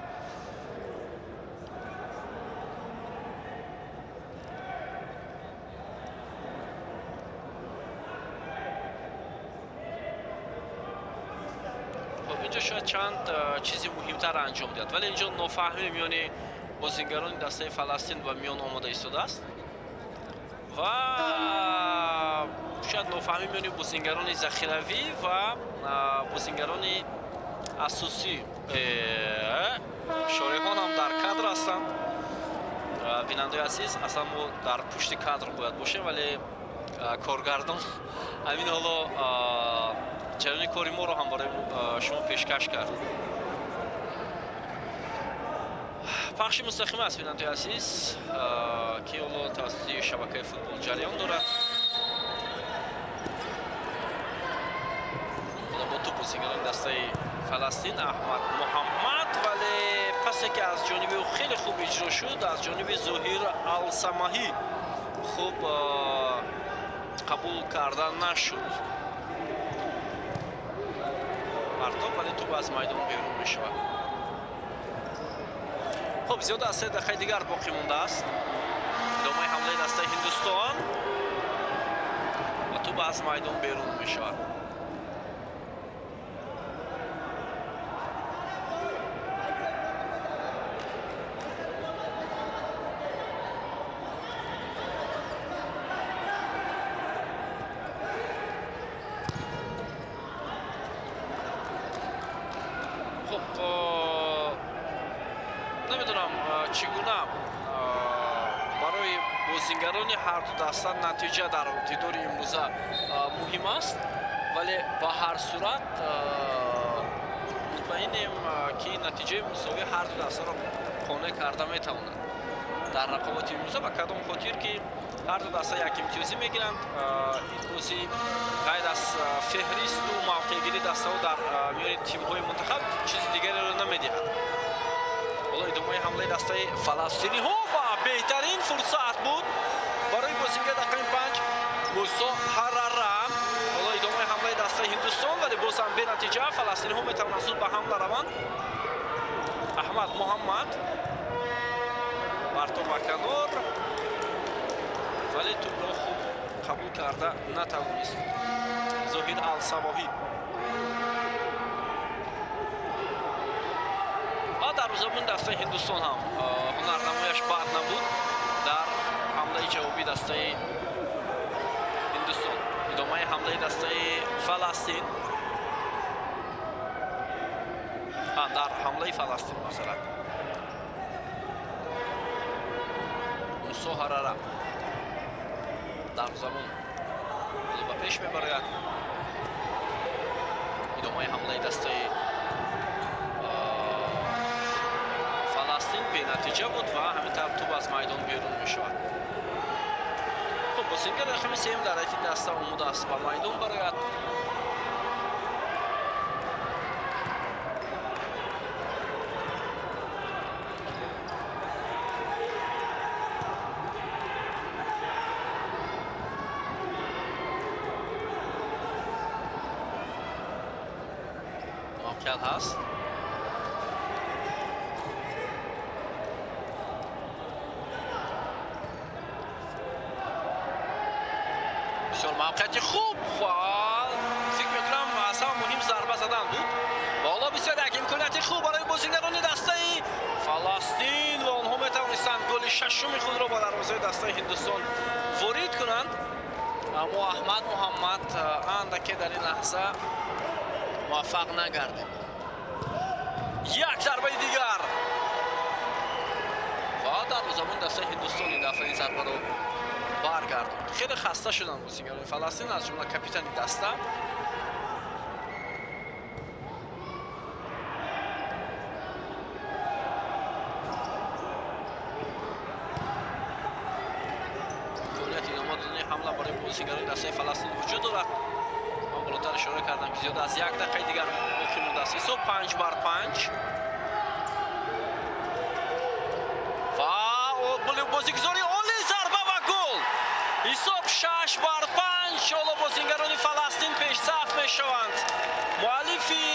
Инҷо шояд чанд чизи муҳимтар анҷом диҳад, вале инҷо нофаҳмӣ миёни бозингарони дастаи Фаластин ба миён омода истодааст ва шояд нофаҳмӣ миёни бозингарони захиравӣ ва бозингарони асосӣ. Шореҳон ҳам дар кадр ҳастанд. Бинандаи азиз, аслан мо дар пушти кадр бояд бошем, вале коргардон ҳамин ҳоло ҷараёни кори моро ҳам барои шумо пешкаш кард. Пахши мустақим аст, бинандаи азиз, ки ҳоло тавассути шабакаи футбол ҷараён дорад. Ҳоло бо тӯп бозигарони дастаи Фаластин Аҳмад Муҳаммад, вале пасе ки аз ҷониби ӯ хеле хуб иҷро шуд, аз ҷониби Зоҳир Алсамаҳӣ хуб қабул карда нашуд партоб, вале тӯп аз майдон берун мешавад. Хуб, зиёда аз 3 дақиқаи дигар боқӣ мондааст. Идомаи ҳамлаи дастаи Ҳиндустон ва тӯп аз майдон берун мешавад. Намедонам чӣ гуна барои бозингарони ҳарду даста натиҷа дар дидори имрӯза муҳим аст, вале ба ҳар сурат мутмаинем, ки натиҷаи мусовӣ ҳарду дастаро қонеъ карда метавонад дар рақобати имрӯза, ба кадом хотир ки ҳарду даста як имтиёзӣ мегиранд. Ин бозӣ ғайр аз феҳристу мавқеъгирии дастаҳо дар миёни тимҳои мунтахаб чизи дигареро намедиҳад. Ҳоло идомаи ҳамлаи дастаи фаластиниҳо ва беҳтарин фурсат буд барои бозингар рақами 5 Мусо Ҳарара. Ҳоло идомаи ҳамлаи дастаи Ҳиндустон, вале боз ҳам бенатиҷа. Фаластиниҳо метавонанд зуд ба ҳамла раванд. Аҳмад Муҳаммад партоб ба канор, вале тӯпро хуб қабул карда натавонист Зоҳир Алсавоҳӣ. Ва дарвозабони дастаи Ҳиндустон ҳам ҳунарнамояш бад набуд дар ҳамлаи ҷавобии дастаи Ҳиндустон. Идомаи ҳамлаи дастаи Фаластин, дар ҳамлаи Фаластин масалан Мусо Ҳарара дарвозабон ба пеш мебарояд. Идомаи ҳамлаи дастаи Фаластин бенатиҷа буд ва ҳамин тавр тӯп аз майдон берун мешавад. Хуб, бозингар рақами 3 дар ҳайати даста омода аст ба майдон барояд. Мавқеият ҳаст. Бисёр мавқеияти хуб ва фикр мекунам аз ҳама муҳим зарба задан буд. Ва ҳоло бисёр як имконияти хуб барои бозингарони дастаи Фаластин ва онҳо метавонистанд голи шашуми худро ба дарвозаи дастаи Ҳиндустон ворид кунанд, Аммо Аҳмад Муҳаммад андаке дар ин лаҳза муваффақ нагардид. Як зарбаи дигар ва дарвозабони дастаи Ҳиндустон ин дафъа ин зарбаро баргардонд. Хеле хаста шуданд бозигарони Фаластин, аз ҷумла капитани даста. Имконияти идома додани ҳамла барои бозигарони дастаи Фаластин вуҷуд дорад. Ман болотар ишора кардам, ки зиёда аз як дақиқаи дигар боқӣ мондааст. Ҳисоб 5-5. Ва бозигузори олӣ, зарба ва гол. Ҳисоб 6-5. Ҳоло бозигарони Фаластин пешсаф мешаванд. Муаллифи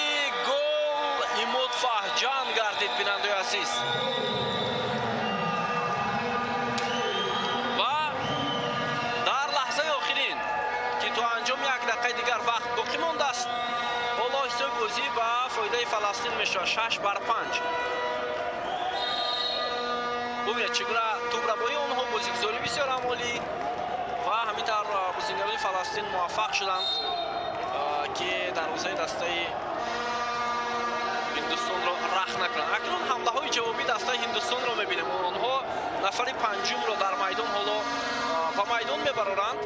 гол Имод Фаҳҷан гардид, бинандаи азиз. Ва дар лаҳзаи охирин, ки то анҷоми як дақиқаи дигар вақт боқӣ мондааст, ҳоло ҳисоби бозӣ ба фоидаи Фаластин мешавад 6-5. Бубинед, чӣ гуна тӯбрабоии онҳо, бозигузорӣ бисёр ҳам олӣ ва ҳамин тавр бозигарони Фаластин муваффақ шуданд, ки дарвозаи дастаи Ҳиндустонро рахт накунанд. Акнун ҳамлаҳои ҷавобии дастаи Ҳиндустонро мебинем. Онҳо нафари панҷумро дар майдон ҳоло ба майдон мебароранд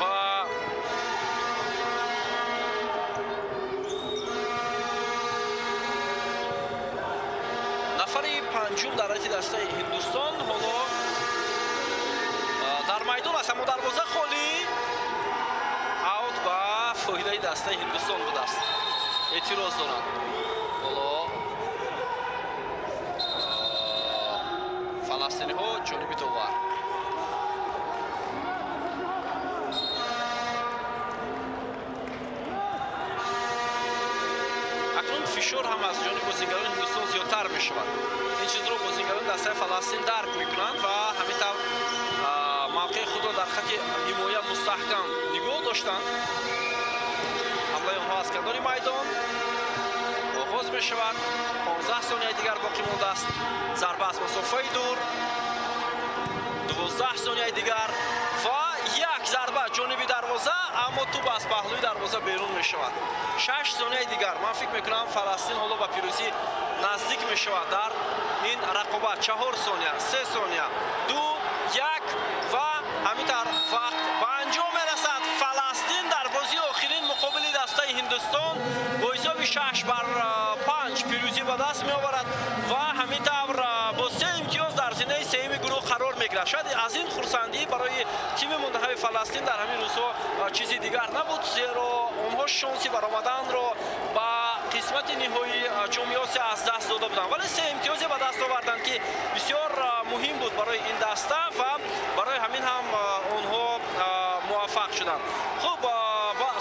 ва нафари панҷум дар ҳайати дастаи Ҳиндустон ҳоло дар майдон аст, аммо дарвоза холӣ. Аут ба фоидаи дастаи Ҳиндустон будааст. Эътироз доранд ҳоло фаластиниҳо ҷониби довар. Акнун фишор ҳам аз ҷониби бозигарони Ҳиндустон зиёдтар мешавад. Ин чизро бозигарони дастаи Фаластин дарк мекунанд ва ҳамин тавр мавқеи худро дар хати ҳимоя мустаҳкам нигоҳ доштанд. Ҳамлаи онҳо аз канори майдон оғоз мешавад. 15 сонияи дигар боқӣ мондааст. Зарба аз масофаи дур, 12 сонияи дигар ва як зарба ҷониби дарвоза, аммо тӯб аз паҳлӯи дарвоза берун мешавад. 6 сонияи дигар. Ман фикр мекунам, Фаластин ҳоло ба пирӯзӣ наздик мешавад дар ин рақобат. 4 сония, 3 сония, 2, 1 ва ҳамин тавр вақт ба анҷом мерасад. Фаластин дар бозии охирин муқобили дастаи Ҳиндустон бо ҳисоби 6-5 пирӯзӣ ба даст меоварад ва ҳамин тавр бо 3 имтиёз дар зинаи сеюми гурӯҳ қарор мегирад. Шояд аз ин хурсандӣ барои тими мунтахаби Фаластин дар ҳамин рӯзҳо чизи дигар набуд, зеро онҳо шонси баромаданро ба қисмати ниҳоии ҷоми Осиё аз даст дода буданд, вале 3 имтиёзе ба даст оварданд, ки бисёр муҳим буд барои ин даста ва барои ҳамин ҳам онҳо муваффақ шуданд. Хуб,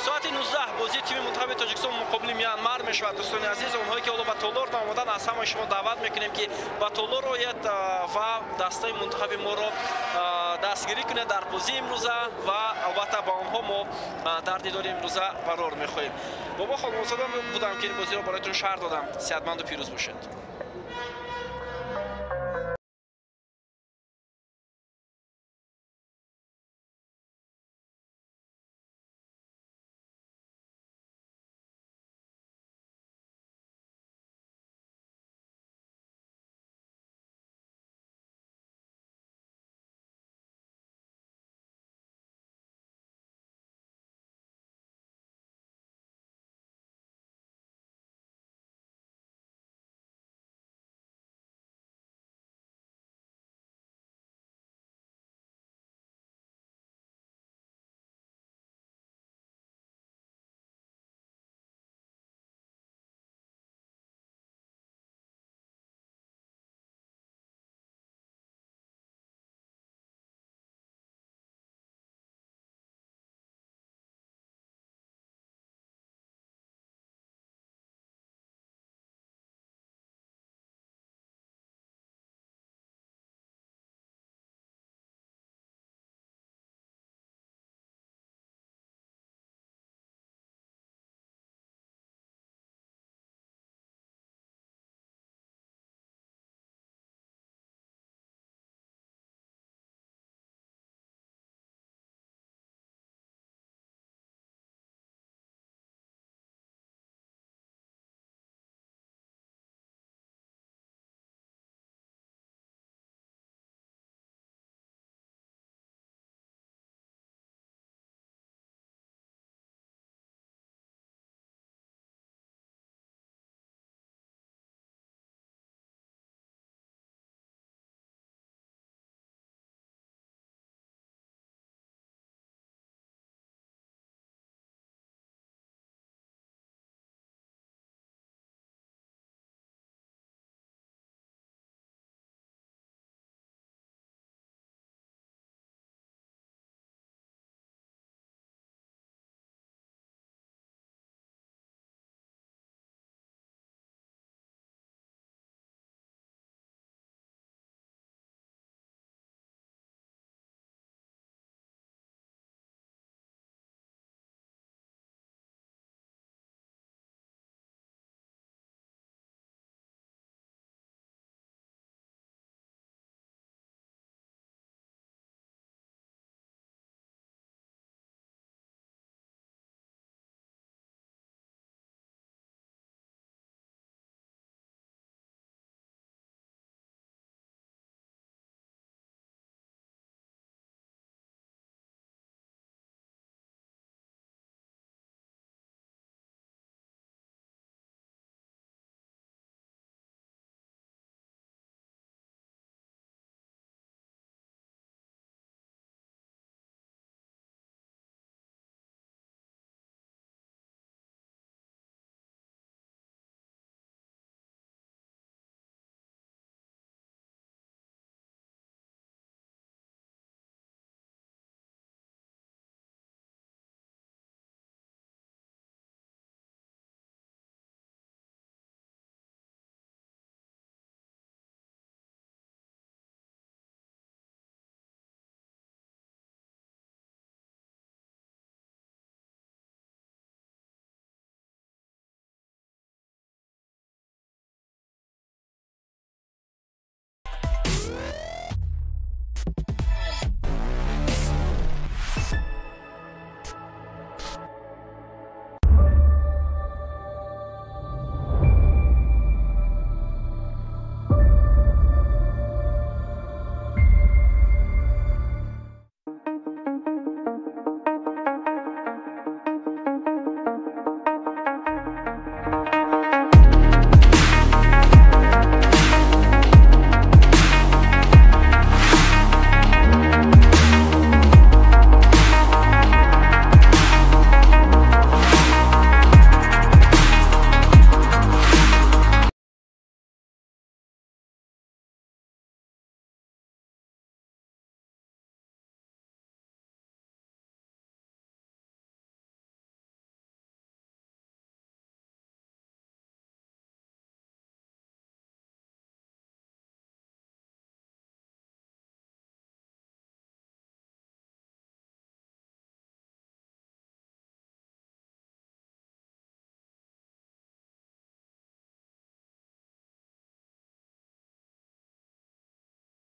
соати 19 бозии тими мунтахаби Тоҷикистон муқобили Мянмар мешавад. Дӯстони азиз, онҳое ки ҳоло ба толор наомаданд, аз ҳамаи шумо даъват мекунем, ки ба толор ояд ва дастаи мунтахаби моро дастгирӣ кунед дар бозии имрӯза ва албатта ба онҳо мо дар дидори имрӯза барор мехоҳем. Бобо Холмонзода будам, ки ин бозиро бароятон шарҳ додам. Сеҳатманду пирӯз бошед.